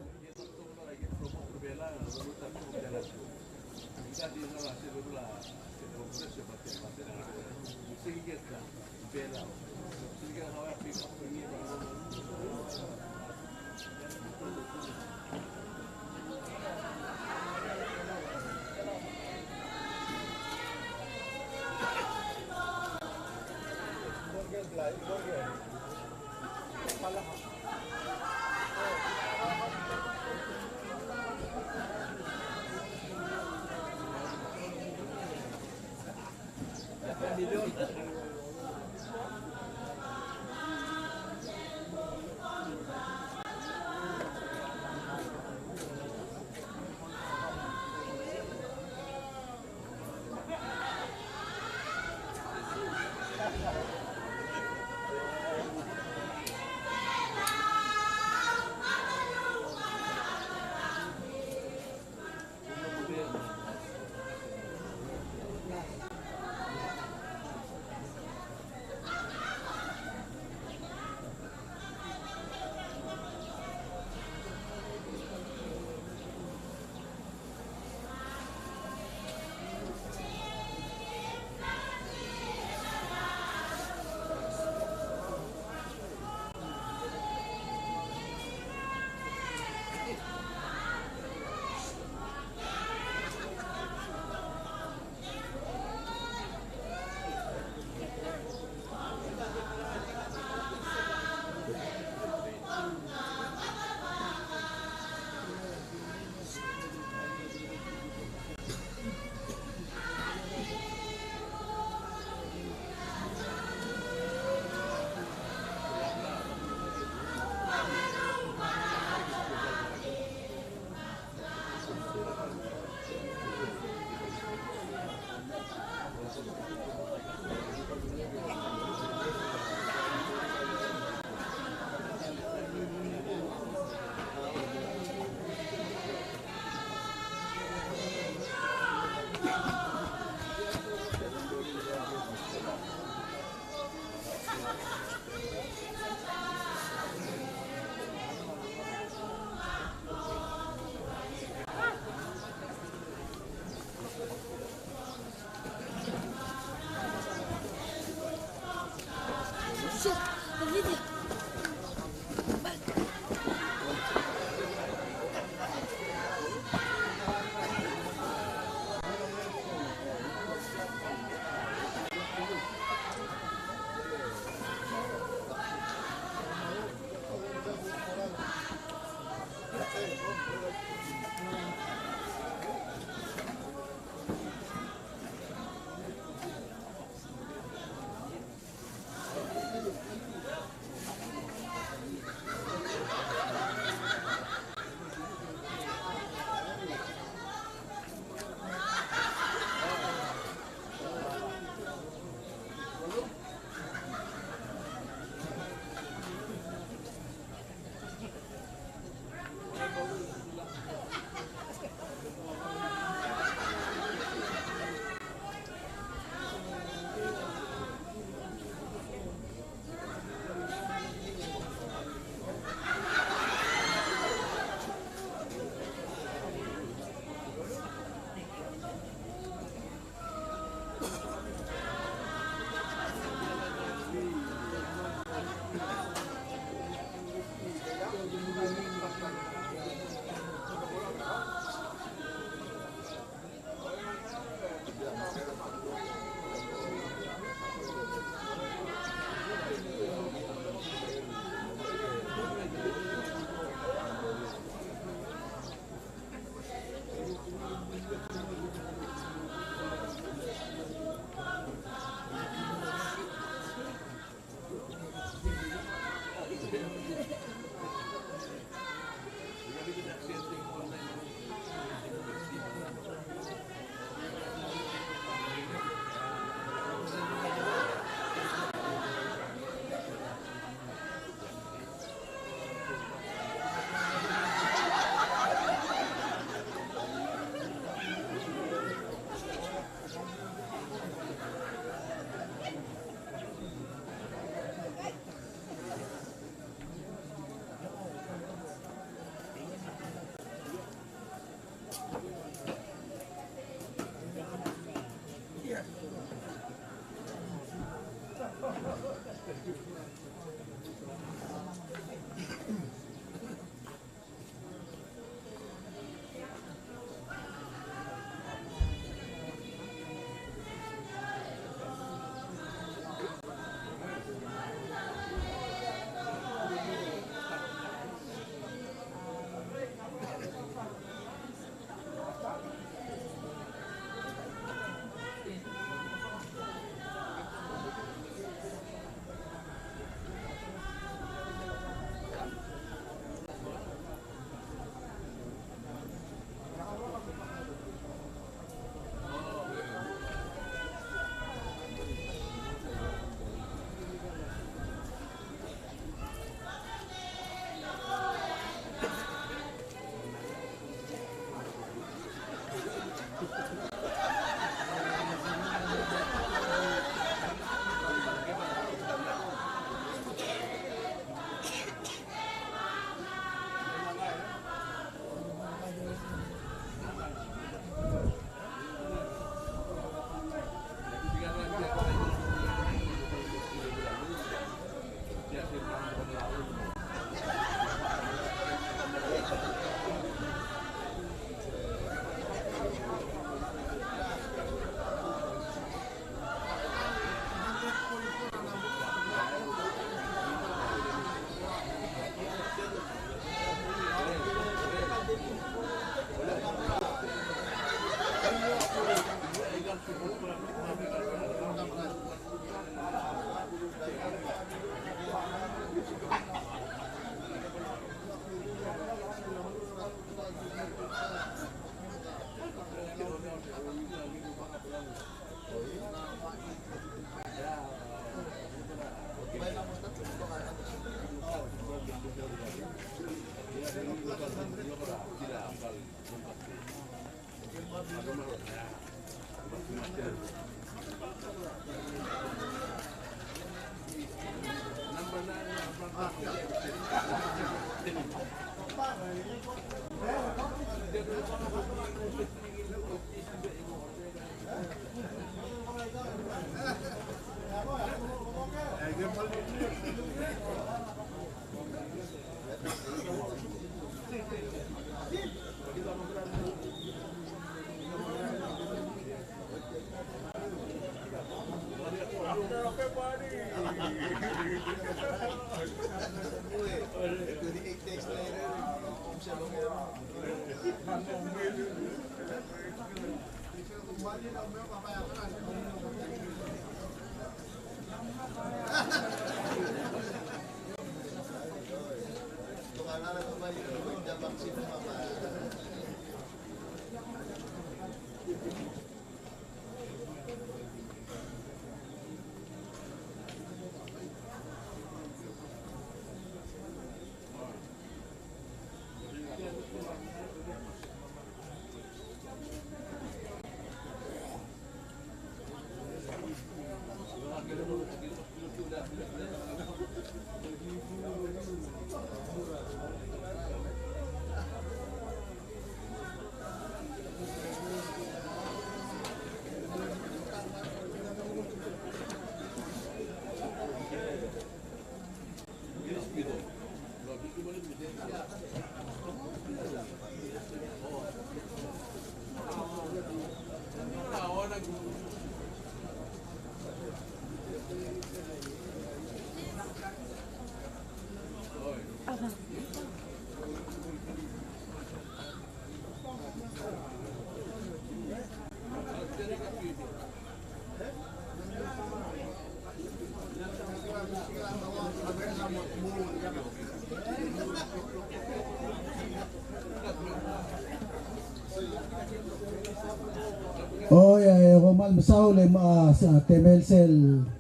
Oi, e, kom kmal mesaul e, a, se, a, temel sel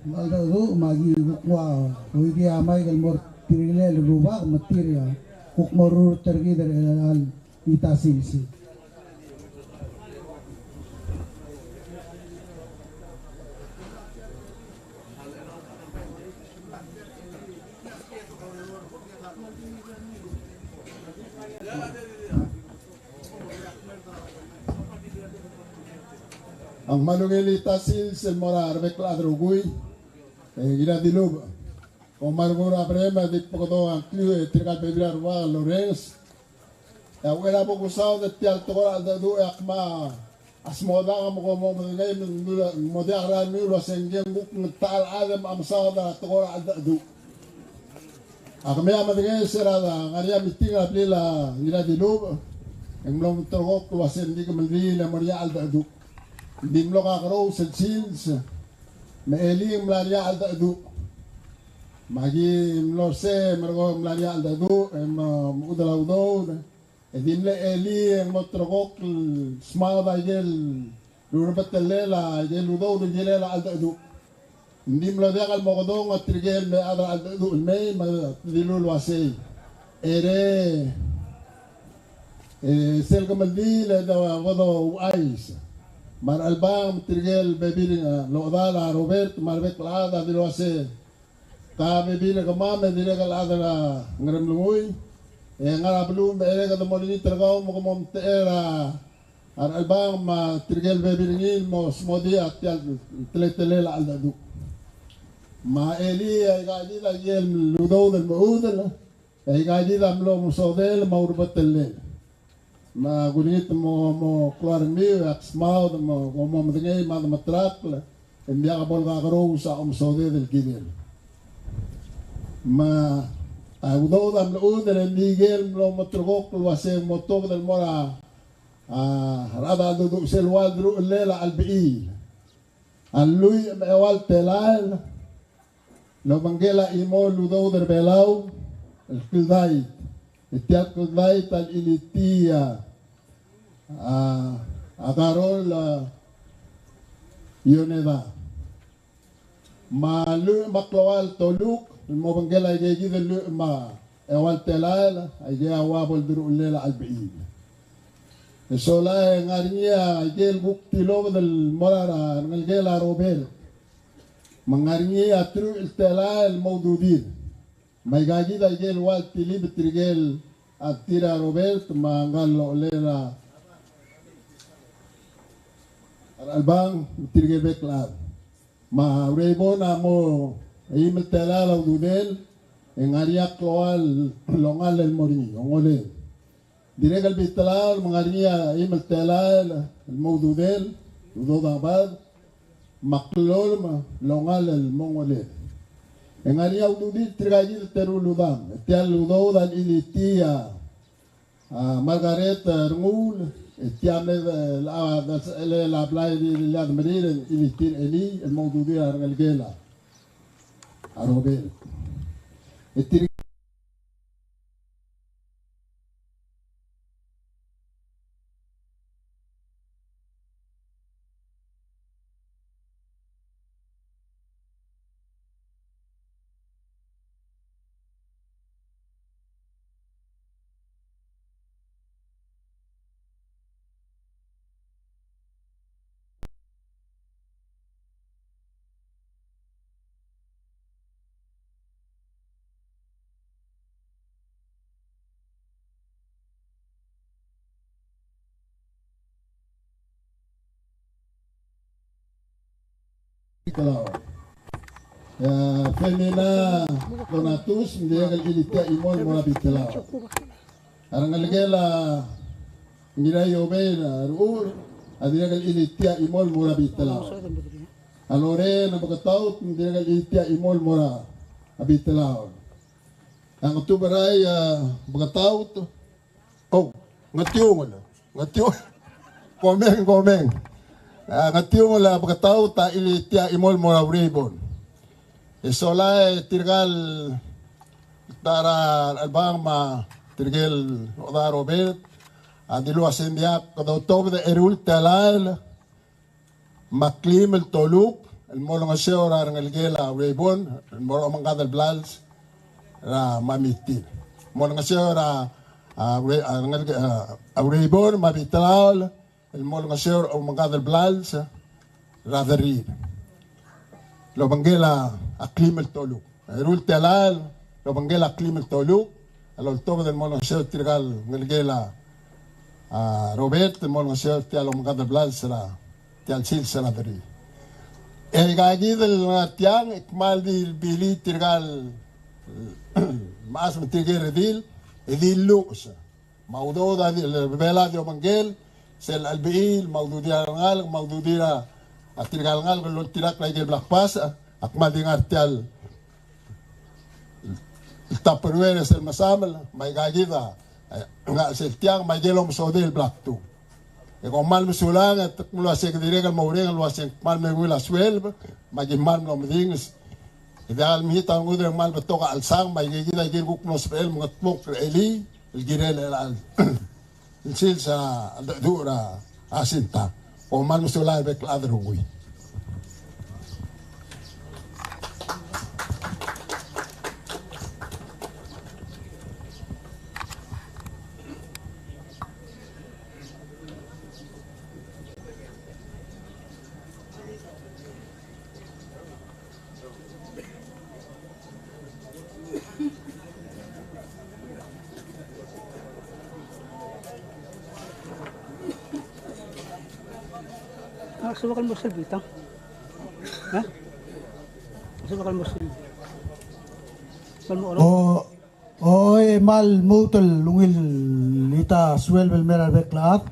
cheldecheduch, me aki kuk ua, oidii a maik el mo er tirke el rubak, me tir a kuk mo rurt er kid er chelecha el Ngitasilsel. Ng kmal ungil el Ngitasilsel el mo er a rebek el chad el rokui, e, Ngiradilubech. Kom kmal mo er a berem e di bekedo a ngklmiu e tirka el bebil er a rubak el orrenges. E a uchei er a bo kusaod er tia el tekoi er a cheldecheduch e ak mo smodang me kom mo medengei me ng mo diak el ralmiu el uasei ngii a kuk ng techa el chad me a mesaod er a tekoi er a cheldecheduch. A kemiu a medengei se er a ngar er ngii a meeting er a blil a Ngiradilubech, e ng mlo ulterekokl el uasei ng di kemeldiil e mo er ngii a cheldecheduch. Ng di mlo kakerous el sils, me elii ng mla er ngii a cheldecheduch. Me aki mlo er sei, me ng mla er ngii a cheldecheduch, e mo, mo mechudel a udoud. E di mle elii e ng mo ulterekokl el smaod a ikel rurebetellel a ikel udoud el kirel a cheldecheduch. Ng di mlo diak el mo kedong a tirke el mle chad er a cheldecheduch el mei, me te dilu el uasei, ere, e, sel kemeldiil e de bo douchais. Me a Rechelbang me tirke el bebil, e, el ochedal a Robert me a rebek el chad a dilu el uasei, ka bebil er kemam e dirrek el chad er a Ngeremlengui, e ngar a beluu me cherei e kede mo olengit er kau me kom omtechei er a Rechelbang me tirke el bebil er ngii el mo smodii a tia el teletelel a cheldecheduch. Me a elii e aika kid a ikel udoud el mechudel, e aika kid a mlo mesodel me a urebetellel. Me kulengit me mo, mo klou a rengmiu e ak smaod me kom mo medengei me a demetrakl, e ng diak bo lekakerous a omesoded el kirel. Me a udoud a mlechudel e ng di ikel mlo mo ulterekokl el uasei ng mo tuobed el mo er a, a, rechad er a cheldecheduch sel ua el deruchellel a chelbechiil. A lluich me a eua el telael el obengkel a chimo el udoud er Belau el kldait. E tia el kldait a lechilitii a, a, a Karol, a, Ioneda. Me a lluich me a klou el toluk el mo obengkel a ikeikid el lluich me a eua el telael, aike a ua bo el deruchellel a chelbechiil. E sola e ng ngar er ngii a ikel kuk tilobed el mo er a rengelekel a Robert. Me ng ngar er ngii a teruich el telael el mo ududir. Me aika kid a ikel ua el tilib tirke el chad er tir a Robert me a ngka el ochellel a Rechelbang, tirke el bek el chad. Me a Ureibon a mo eim el telael a ududel, e ng ngar er ngii a klou el ongall el mo er ngii, ongolel. Dirrek el bitelaol me ng ngar er ngii a eim el telael el mo ududel, udoud a ngebard, me a klou el ongall el mo ongolel. E ng ngar er ngii a ududir tirka kid el teru el udam. E tia el udoud a lechilitii a, a, Margaret, e, Renguul, e tia mle, e, a, a blai er a Demerir, e lechilitii er ngii el mo ududir a rengelekel a, a Robert. E tir Bitelaol. E a Femina Donatus, ng dirrek el chilitii a chimo el mo er a Bitelaol. A rengelekel a Ngiraiobei er a Rechur a dirrek el chilitii a chimo el mo er a Bitelaol. A Lorena Beketaut, ng dirrek el chilitii a chimo el mo er a Bitelaol. A Ngetuberai, a, Beketaut, o, Ngetiungel, Ngetiungel. Komeng, komeng. A, Ngetiungel a Beketaut a chilitii a chimo el mo er a Ureibon. E sola e tirka el ta er a Chelbang me tirke el Oda Robert a dilu a sengdiak, kede otobed er a eru el telael me a klim el toluk el mo olengeseu er a rengelekel a Ureibon el mo er a omengkad el blals er a mamitir. Mo olengeseu er a, a, Ure-, a, rengelekel a, a Ureibon me a Bitelaol el mo olengeseu er a omengkad el blals er a derrir el obengkel a klim el toluk. Eru el telael el obengkel a klim el toluk el oltobed el mo olengeseu er tirka el ngelekel a, a, Robert el mo olengeseu er tia el omengkad el blals er a tia el sils er a derrir. E aika kid el ngar tiang e kmal di bilii tirka el mechas me tirke el redil e di lluches. Me a udoud a di, el bebelad e obengkel, sel chelebechil, me a ududir a rengalek, me a ududir a tirka el ngalek el oltirakl aike el bla kbasech, a kmal di ngar tia el Tupperware sel mesamel, me aika kid a, e, ngar sel tiang, me aike el omesodel el bla kdu. E kom kmal mesulang, e te kmo el uase ke dirrek el mo oureng el uase ng kmal me ungil a sueleb, me aki kmal mlo medinges. E diak el mechit a rengud e ng kmal betok a chelsang, me aike kid a kirel kuk mlo sebechel el mengetmokl er a elii el kirel el, el sils a cheldecheduch er a Jacinta. Kom kmal mesulang er a bek el chad el rokui. A, soak el mo sel bitang. Ha? Soak el mo sel. Soak el mo oro. O, Oi, e kmal lmuut el ungil tia el sueleb el mei er a rebek el chad.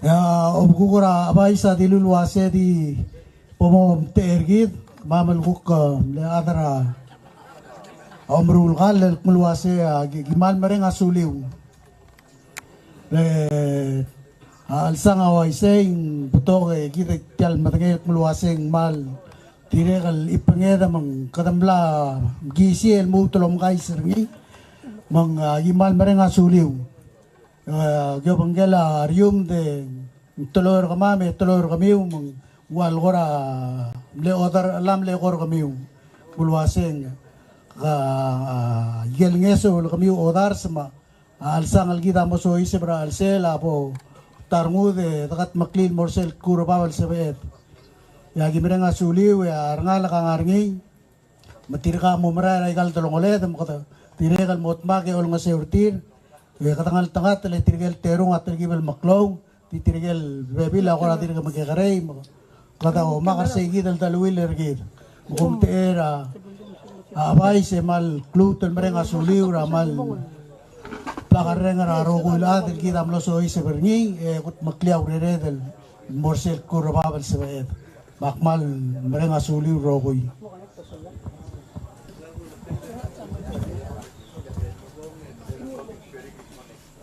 E a obekuk er a Chebais a dilu el uase di bo momtechei er kid, me a mle kuk, e, mle chad er a omeruul kall el kmo el uase, a, ki, ki kmal mereng a suliu. Le, a, chelsang a uaisei, ng betok e kid tia el medengei el kmo el uase ng kmal dirrek el chibenged me ng kede mla mekisii el lmuut el omkais er ngii, me ng, a, ki kmal mereng a suliu. E, ki obengkel a riumd e ng teloi er kemam e teloi er kemiu, me ng ua el kora mle odars, a mle kora kemiu. Kmo el uase ng, a, a, ikel ngeso el kemiu odars me a A chelsang el kid a mo soiseb er a chelsel a bo ta rengud e dekedmeklii el mo er sel kuk er bab el sebeched. E aki mereng a suliu e a rengalek a ngar er ngii. Me tirka a mo merael er aika el delongeled me kede dirrek el mo dmak e olengeseu er tir. E kede ngeltengat le tirke el terung a telkib el meklou. Di tirke el bebil a kora dirk mekekerei, me kede omak er sei kid el deleuill er kid. Me kom tech er a, a, Chebais e kmal kluut el mereng a suliu er a kmal blak a reng er a rokui el chad el kid a mlo soiseb er ngii, e kudmeklii a urered el mo er sel kuk er bab el sebeched. Me ak kmal mereng a suliu el rokui.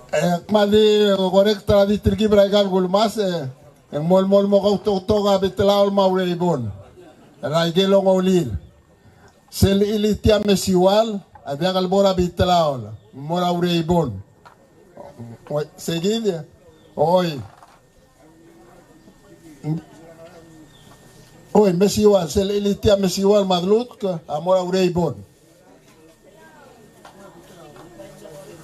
E kmal di correct er a di telkib er aika el kulmas, e ng mo, mo, mo kautoketok a Bitlaol me a Ureibon er aike el ongolir. Sel Ilitia Mesiual a diak el bo er a Bitlaol, mo er a Ureibon. Oi, se kid? Oi. Oi, Mesiual, sel Ilitia Mesiual me a Dlutk a mo er a Ureibon.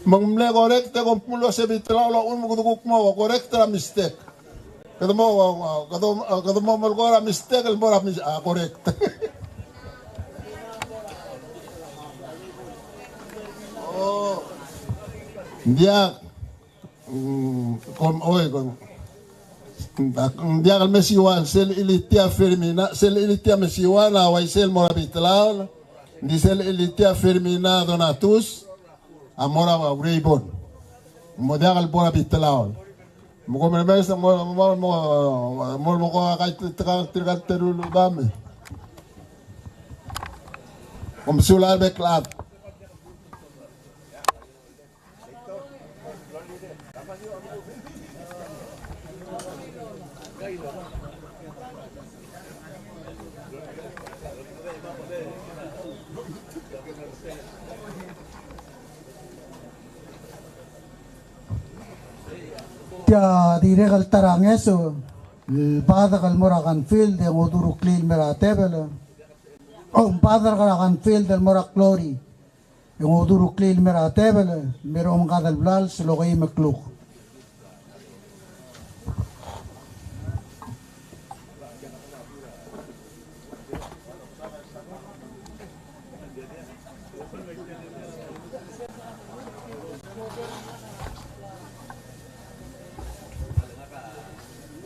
Me ng mle correct e kom kmo ua se Bitlaol a uchul me kede kuk mo correct er a mistake. Kede mo, kede, kede mo melekoi er a mistake el mo er a mis-, a, correct. Ng diak, mm, kom, oi, kom. Ng diak el Mesiual, sel Ilitia Firmina, sel Ilitia Mesiual a uaisei el mo er a Bitlaol, ng di sel Ilitia Firmina Donatus a mo er a Ureibon. Mo diak el bo er a Bitlaol. Me kom remes, mo, mo, mo, mo, mo ko a kai te, te, te, te, te, te, te, kom sulang a bek el chad. Tia dirrek el ta er a ngeso el bad el mo er a Canfield e ng odureklii el mer a tebel. O, bad er a Canfield el mo er a Glory e ng odureklii el mer a tebel, me er a omengkad el blals el okeim el kluk.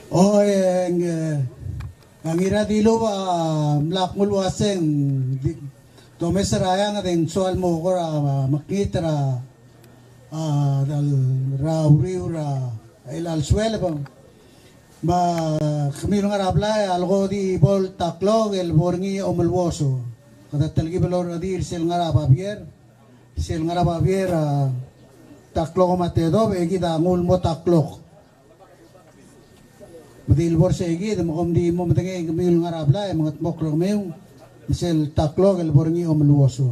O, e ng, e, a Ngiradilu a mla kmo el uaseng, di, domes er a eanged e ng soal mo kora mekngit er a, a, er a uriul er a chelecha el sueleb. Me kemiu el ngar er a blai a leko di bo el ta klok el bo er ngii a omeluoso. Kede telkib el orrekedii er sel ngar er a babier, sel ngar er a babier a ta klok me a tedobech, e kid a nguu el mo ta klok. Me di le bo er sei kid, me kom di mo medengei kemiu el ngar er a blai, me kede mokl er kemiu, me sel ta klok el bo er ngii a omeluoso.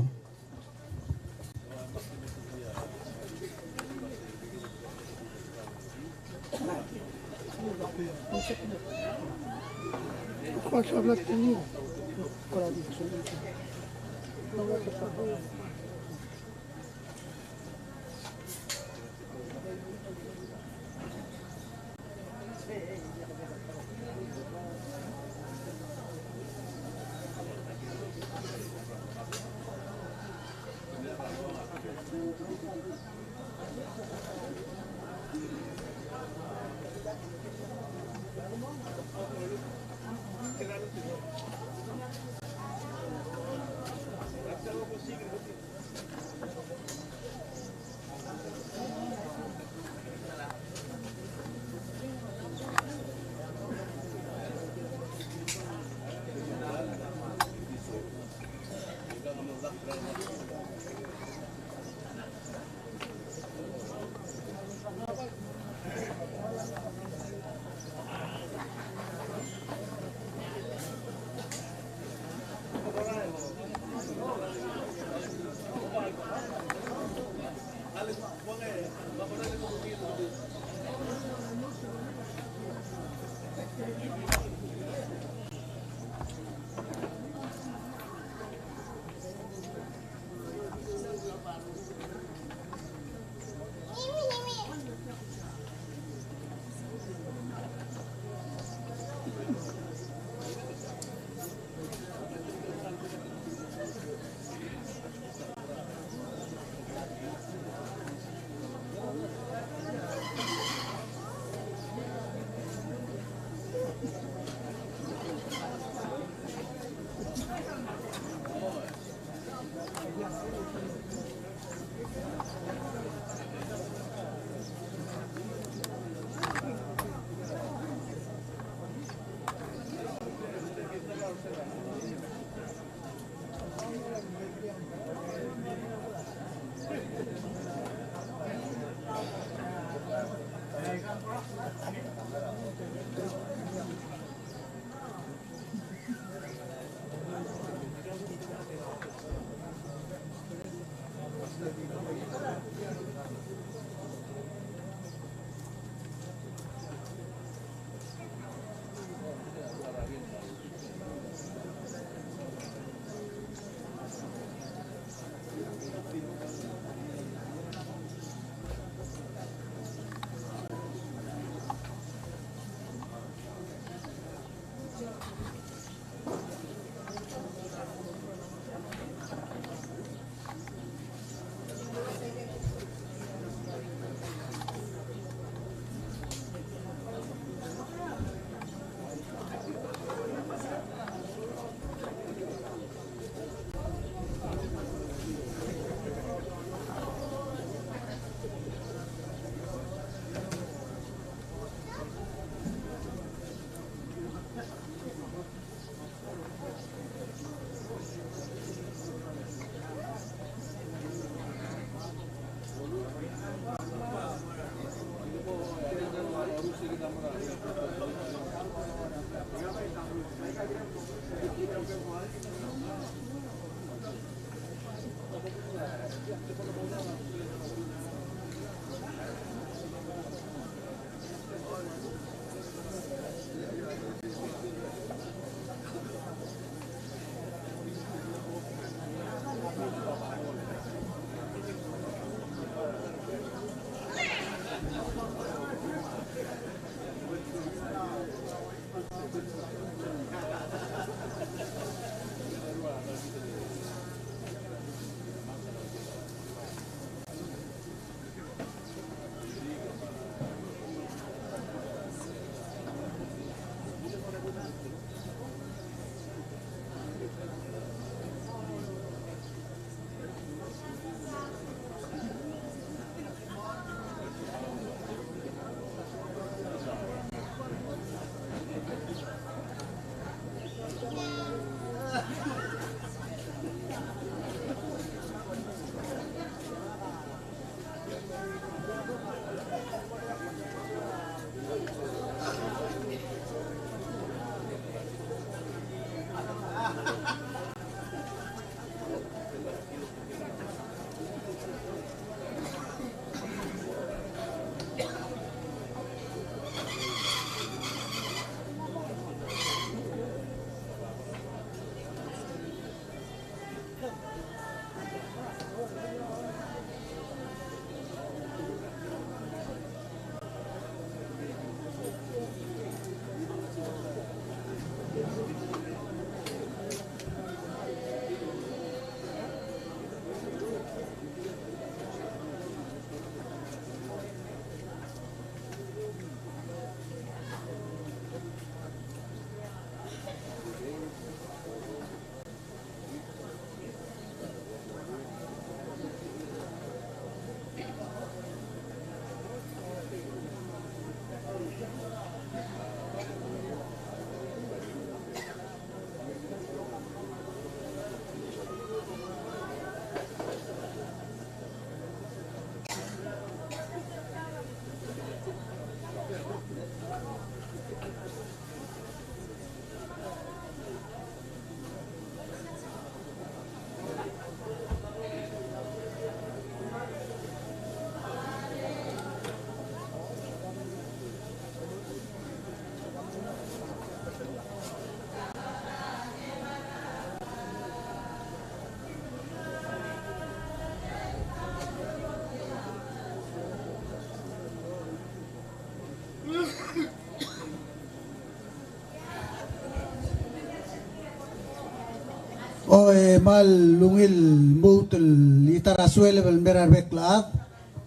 O, e kmal ungil lmuut el ta er a sueleb el mei er a rebek el chad.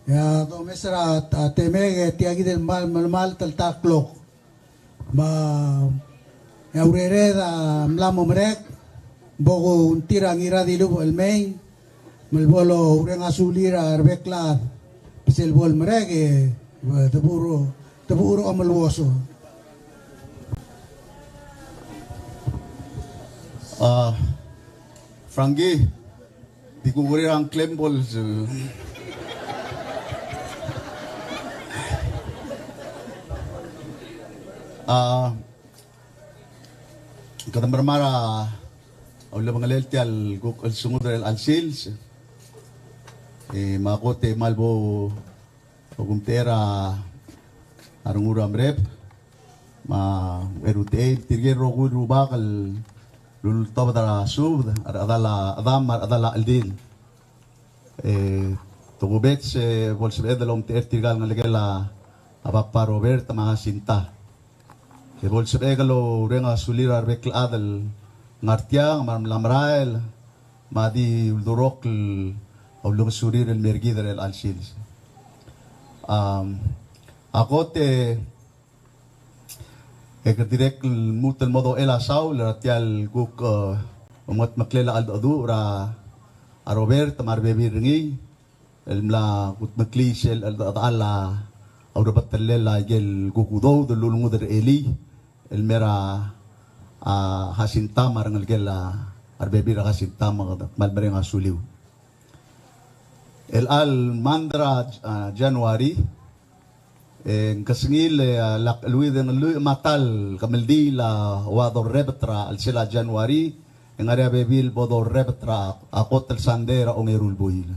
E a domes er a, a temek e tia kid el kmal melemalt el ta el klok. Me a urered a mla mo merek, bo kungtir a Ngiradilubech el mei, me le bo loureng a sulir a rebek el chad. Sel bo lemerek e, e, deburu, deburu a meluoso. A, Frankie, di kukurir a ngklem bo el, a, kede mermar a ulebengelel tia el kuk el sengud er chelecha el sils. E, me a kot e kmal bo, bo kumtechei er a, a rengul er a merep, me a eru techei, tirke el rokui el rubak el lultobed er a subed, a rechedal a chedam, a rechedal a cheldil. E, tokubets, e, bo lsebeched el omtechei er tirka el ngelekel a, a Papa Robert me a Jacinta. E bo lsebechek el oureng a sulir a rebek el chad el ngar tiang, me a remla merael, me a di uldurokl a ulengesurir el mer kid er chelecha el sils. Am, a kot e, e kede dirrek el lmuut el mo dochel a saul er tia el kuk, e, omengetmeklel a cheldecheduch er a Robert me a rebebil er ngii, el mla kudmeklii sel cheldechedechal a urebetelel a ikel kuk udoud el lulengud er elii, el mer a, a, Jacinta me a rengelekel a, a rebebil er a Jacinta me kede kmal mereng a suliu. Chelecha el mad er a, a, January, e ng kesengil e, a, lak cheleuid e ng lluich me a ta el kemeldiil a ua dorrebet er a chelsel a January, e ng ngar er ngii a bebil bo dorrebet er a kot el sandei er a ongeru el buil.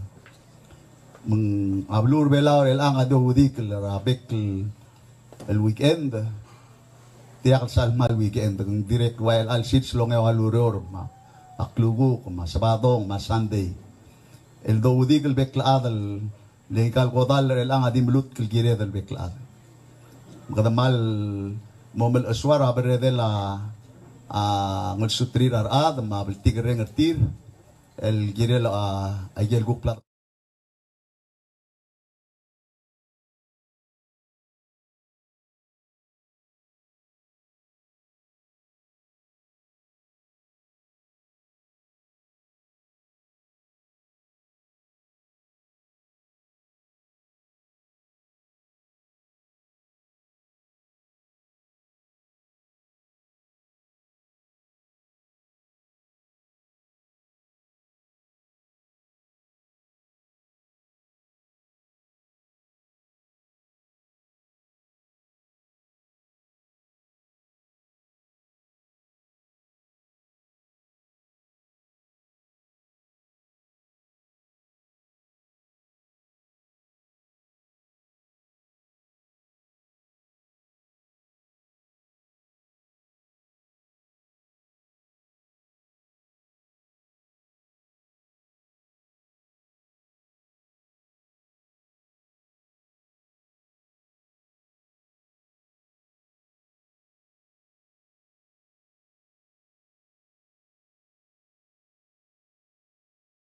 Me ng a beluu er a Belau er chelechang a di ouedikel er a bek el weekend. Tia el sal kmal weekend, ng dirrek el ua chelecha el sils el ongeua el ureor, me a klukuk, me a Sabadong, me a Sunday. El douedikel bek el chad el le ngika el kodall er chelechang a di melutk el kired el bek el chad. Me kede kmal mo melechesuar a berredel a, a ngelsuterir a rechad me a bltikerreng er tir el kirel a, a ikel kuk bla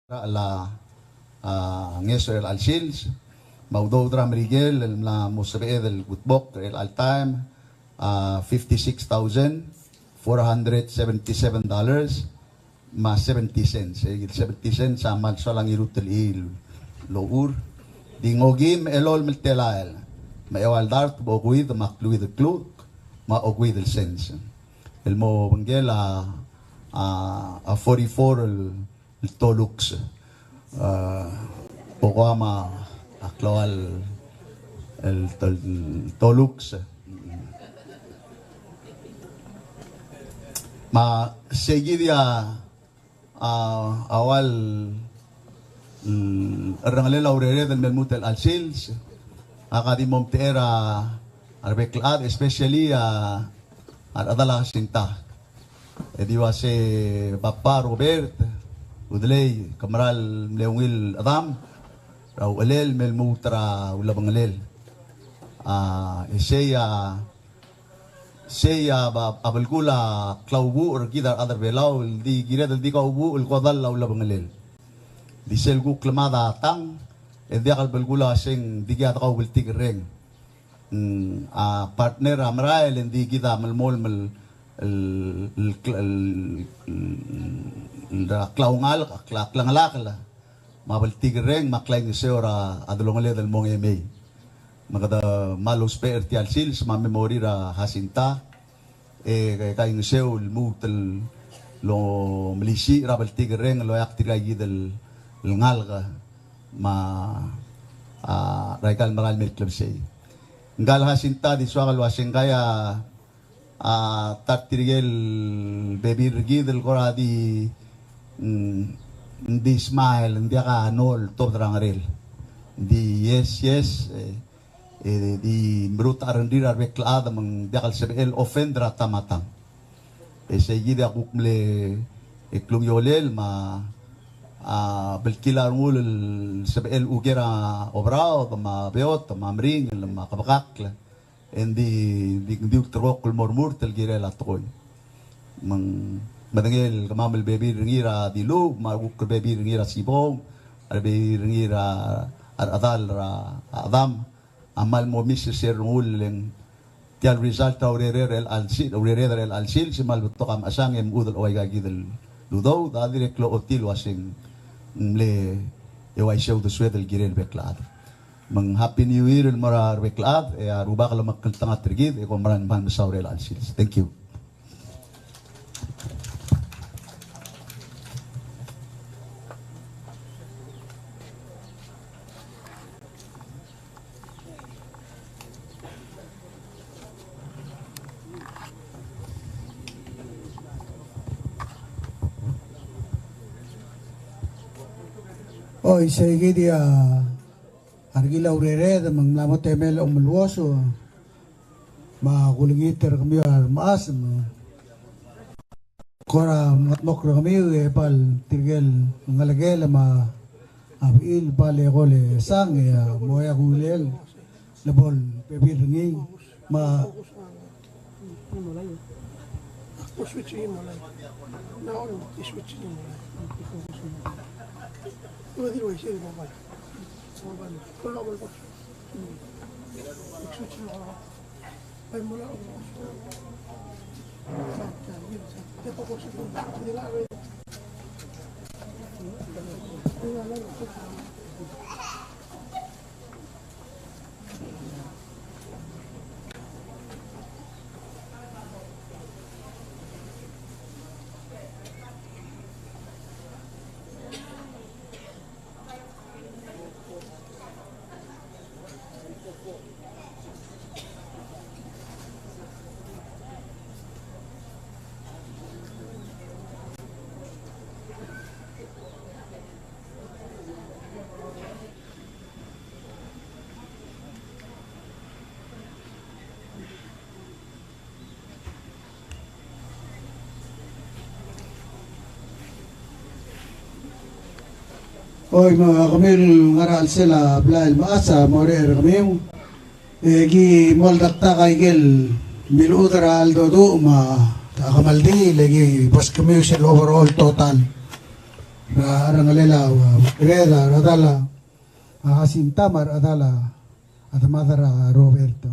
er a, a, ngeso er chelecha el sils, me a udoud er a Merikel el mla mo sebeched el kutmokl er chelecha el taem, a, fifty-six thousand four hundred seventy-seven dollars me a seventy cents. E, seventy cents a kmal soal a ngirutel el ochur. Di ngokim elolem el telael, me a eua el dart me a okeuid me a kleuid el kluk me a okeuid el cents. El mo obengkel a, a, a forty-four el, el tolux. A, pokoam a klou el, el, el tolux. Me sei kid a, a, a ua el, mm, cherrengelel a urered el me lmuut er chelecha el sils, a ka di mo omtechei er a rebek el chad, especially a, a rechedal a Jacinta. E di ua se Papa Robert Udelei, ke mera el mle ungil chedam er a uchelel el me lmuut er a ulebengelel. A, e sei a, sei a, a belkul a klaubuch er kid a rechad er Belau el di kired el di kaubuch el kodall a ulebengelel. Di sel kuk lemad a tang, e ng diak el belkul a se ng di kid a kaubltikerreng. Mm, a partner a merael e ng di kid a melemolem el, el, el, el, el, a klaungalek, a kla-, klengelakl, me a bltikerreng, me a klaingeseu er a delongeled el mo ngemei. Me kede kmal ousbech er tia el sils me a memory er a Jacinta, e, e kaingeseu el lmuut el omelisiich er a bltikerreng el oeak tirka kid el, el ngalek me a, a, er aika el merael el me klebesei. Ngka el Jacinta di soak el ua se ngka a, a, ta er tirke el bebil er kid el kora di, mm, di smile, ng diak a no el tobed er a ngerel. Di yes, yes, e, e di merutech a rengrir a rebek el chad me ng diak el sebechel offend er a ta me a tang. E sei kid a kuk mle, e, klungiolel me a, a, belkil a rengul el sebechel uker a oberaod me a beot me a meringel me a kebekakl. E ng di, di, di ulterekokl el mo remurt el kirel a tekoi. Me ng medengei el kemam el bebil er ngii er a Diluchub, me a kuk bebil er ngii er a Sibong, a rebebil er ngii er a, a rechedal er a, a chedam, a kmal mo miss er sel rengul e ng tia el result er a urered er chelecha el sils, urered er chelecha el sils, se kmal betok a mechesang e mechudel a ua ika kid el udoud, a dirrek el ochotii el ua se ng mle eua isei a uldesued el kirel bek el chad. Me ng Happy New Year el mo er a rebek el chad, e a Rubak a lomekngeltengat er kid, e kom meral kmal mesaul er chelecha el sils. Thank you. Oi, sei kid a Aki mla urered me ng mla mo temel a omeluos me a kulengit er kemiu a remechas me kora mengetmokl er kemiu e bal tirke el ngelekel me a bechil bal e ko el sang e a mo ua kulel le bo el bebil er ngii me a Oi, me kemiu el ngar er a chelsel a blai el mechas a mo er kemiu. E ki mo oldak a ikel milechudel er a cheldecheduch me a kemeldiil e ki beskemiu sel overall total er a, er a ngerel a, a, Ukered, a rechedal a Jacinta me a rechedal a Demad er a Roberto.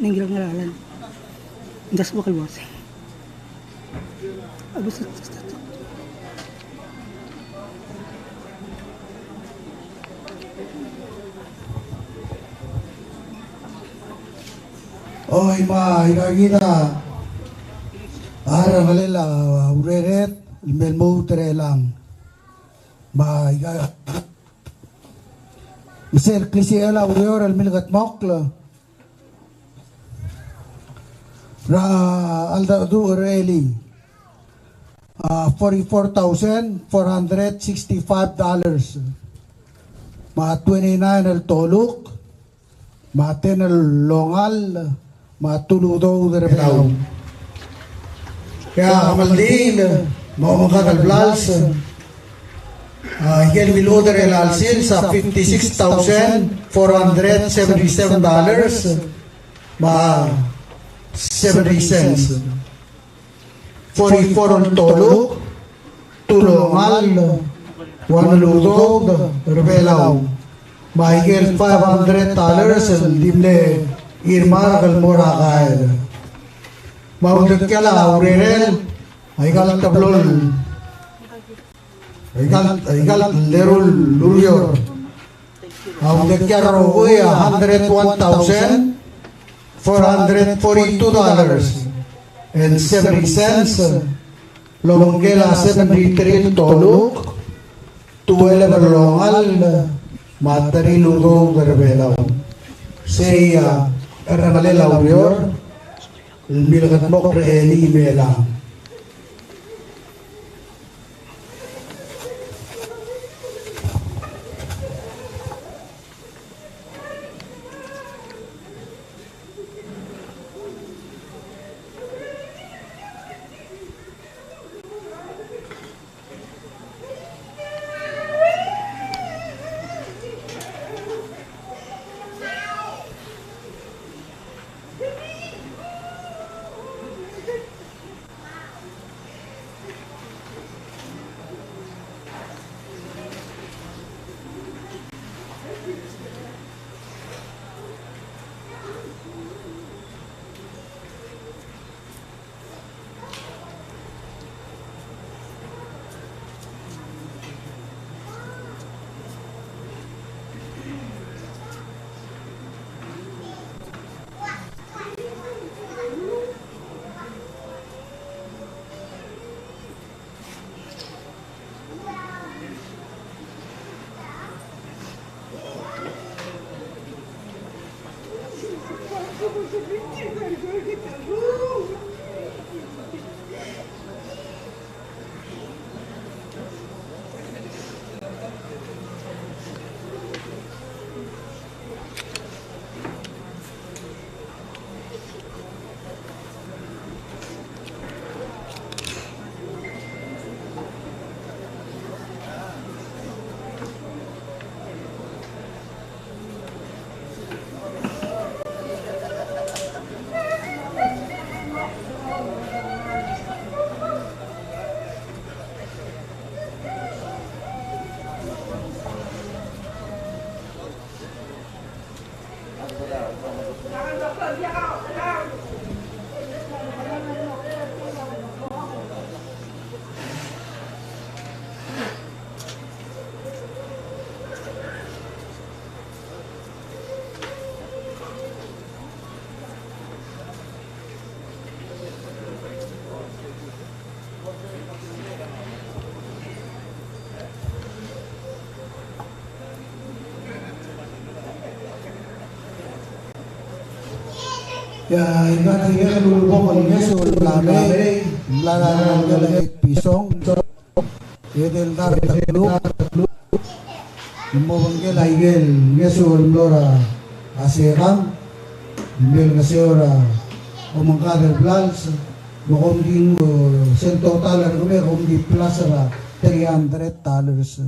Ningil ngaralan. Ndas bakal buat. Oi, me aika kid a rengelekel a urered el me lmuut er chelechang. Me aika me sel klisichel a ureor el milkedmokl er a cheldecheduch er a elii a forty-four thousand four hundred sixty-five dollars, me a twenty-nine el toluk, me a ten el ongall, me a tuluudoud er a Belau. E a kemeldiil me a omengkad el blals, a, ikel miludel er chelecha el sils a fifty-six thousand four hundred seventy-seven dollars, me a seventy cents. Forty-four el toluk, tulongall, one el udoud er a Belau. Me aikel five hundred dollars el di mle irmark el mo er a kael. Me a uldekial a urerel, aikal teblo el Aikal, aikal eru el ureor. A uldekial a rokui a hundred one thousand four hundred forty-two dollars and seventy cents. Lobengkel a seventy-three el toluk, twelve el ongall, me a thirty el udoud er a Belau. Sei a rengelekel a ureor el milkedmokl er a elii me a elechang. Ia, aika dirrek el ulebongel el ngeso el mla mei, mla er a rengelekel a Ed Pisong, Ed el Dar Tekluk, el mo obengkel a ikel ngeso el mlo er a Sekang, el mle ngeso er a omengkad el blals, me kom di nguu sel total er kemiu, kom di plus er a three hundred dollars.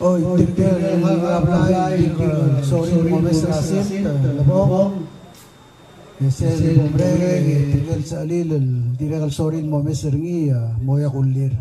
Oi, tirke el ngar er a blai el dirk sorir el mo omes er a sent el lebong. E sel bo merek e tirke el sechelil el dirrek el sorir el mo omes er ngii a mo er a kullir.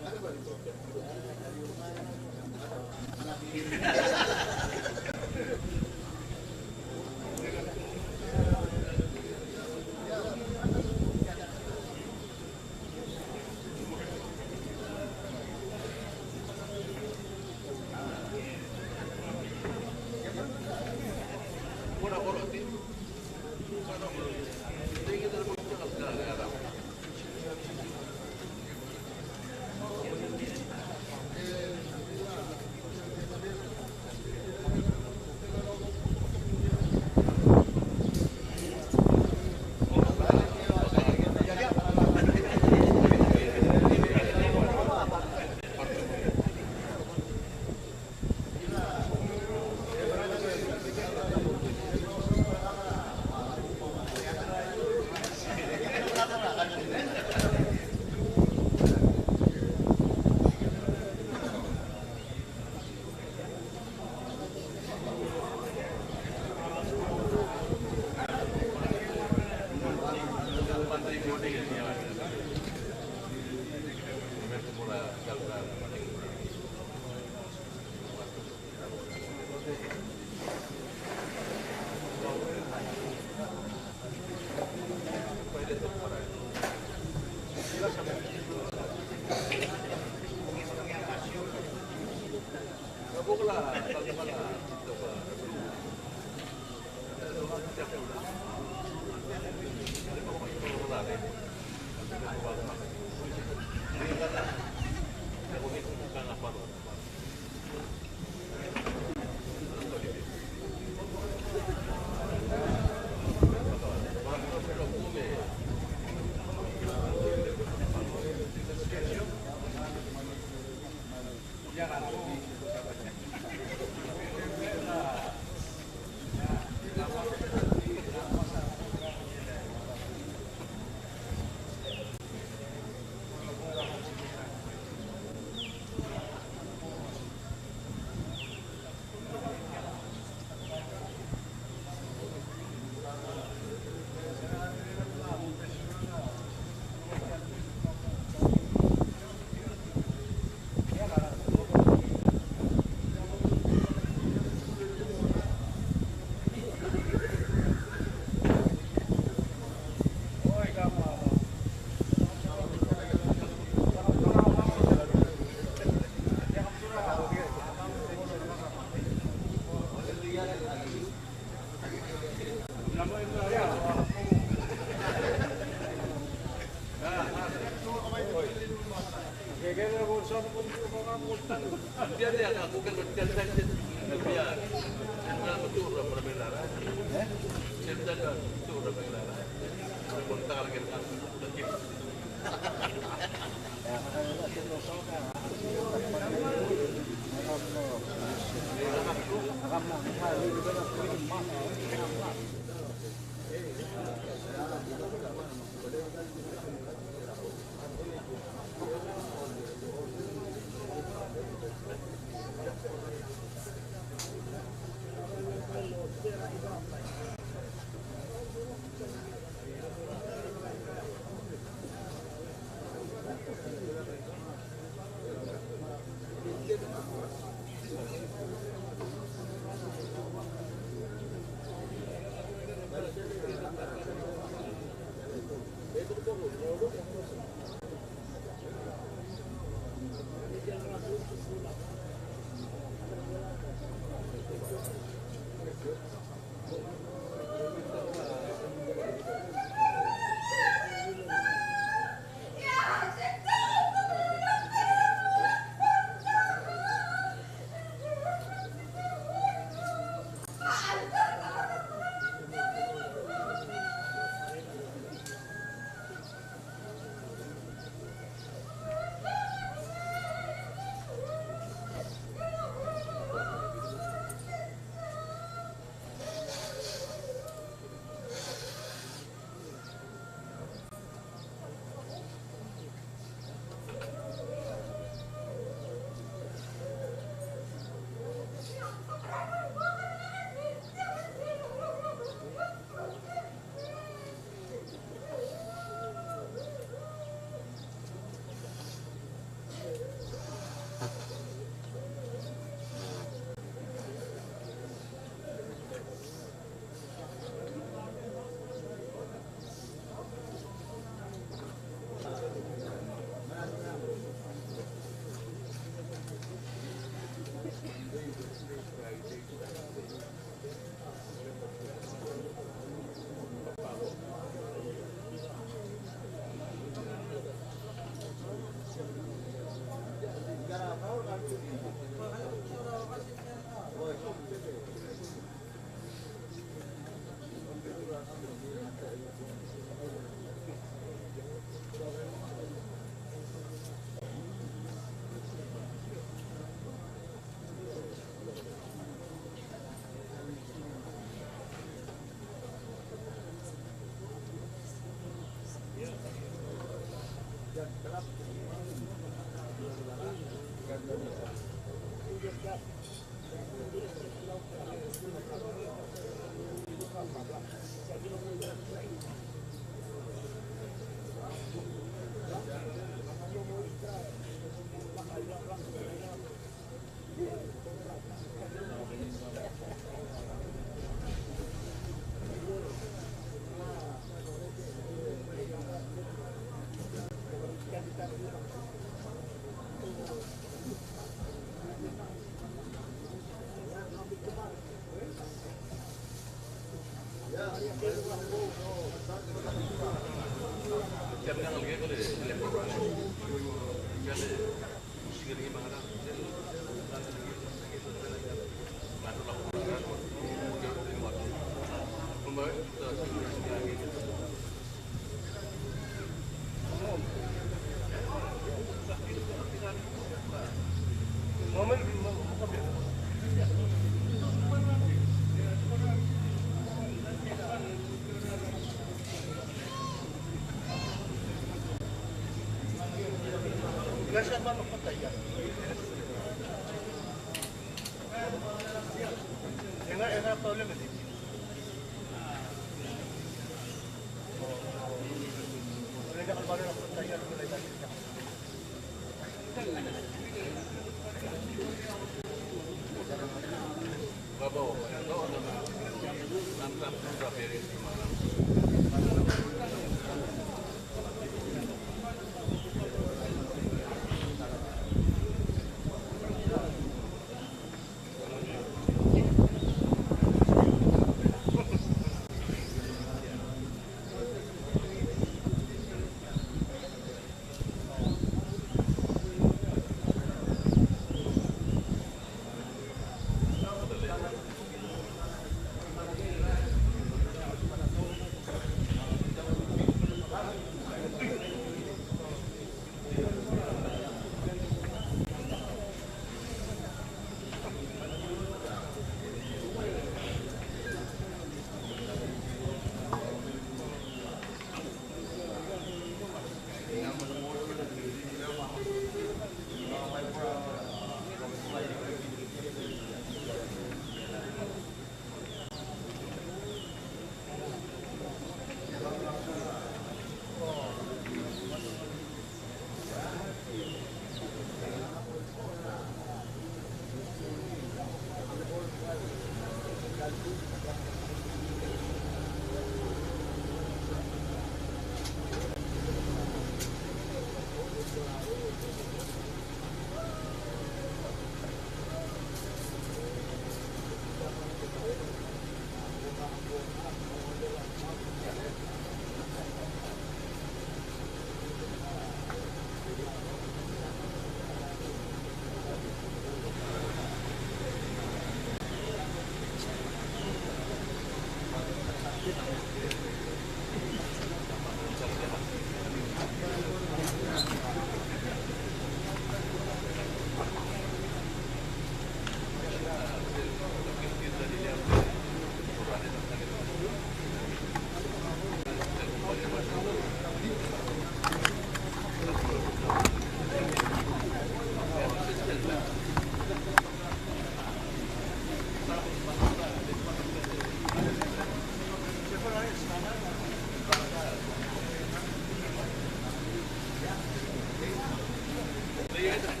Gracias.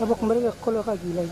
A bo kmerek e kolo ka kilai.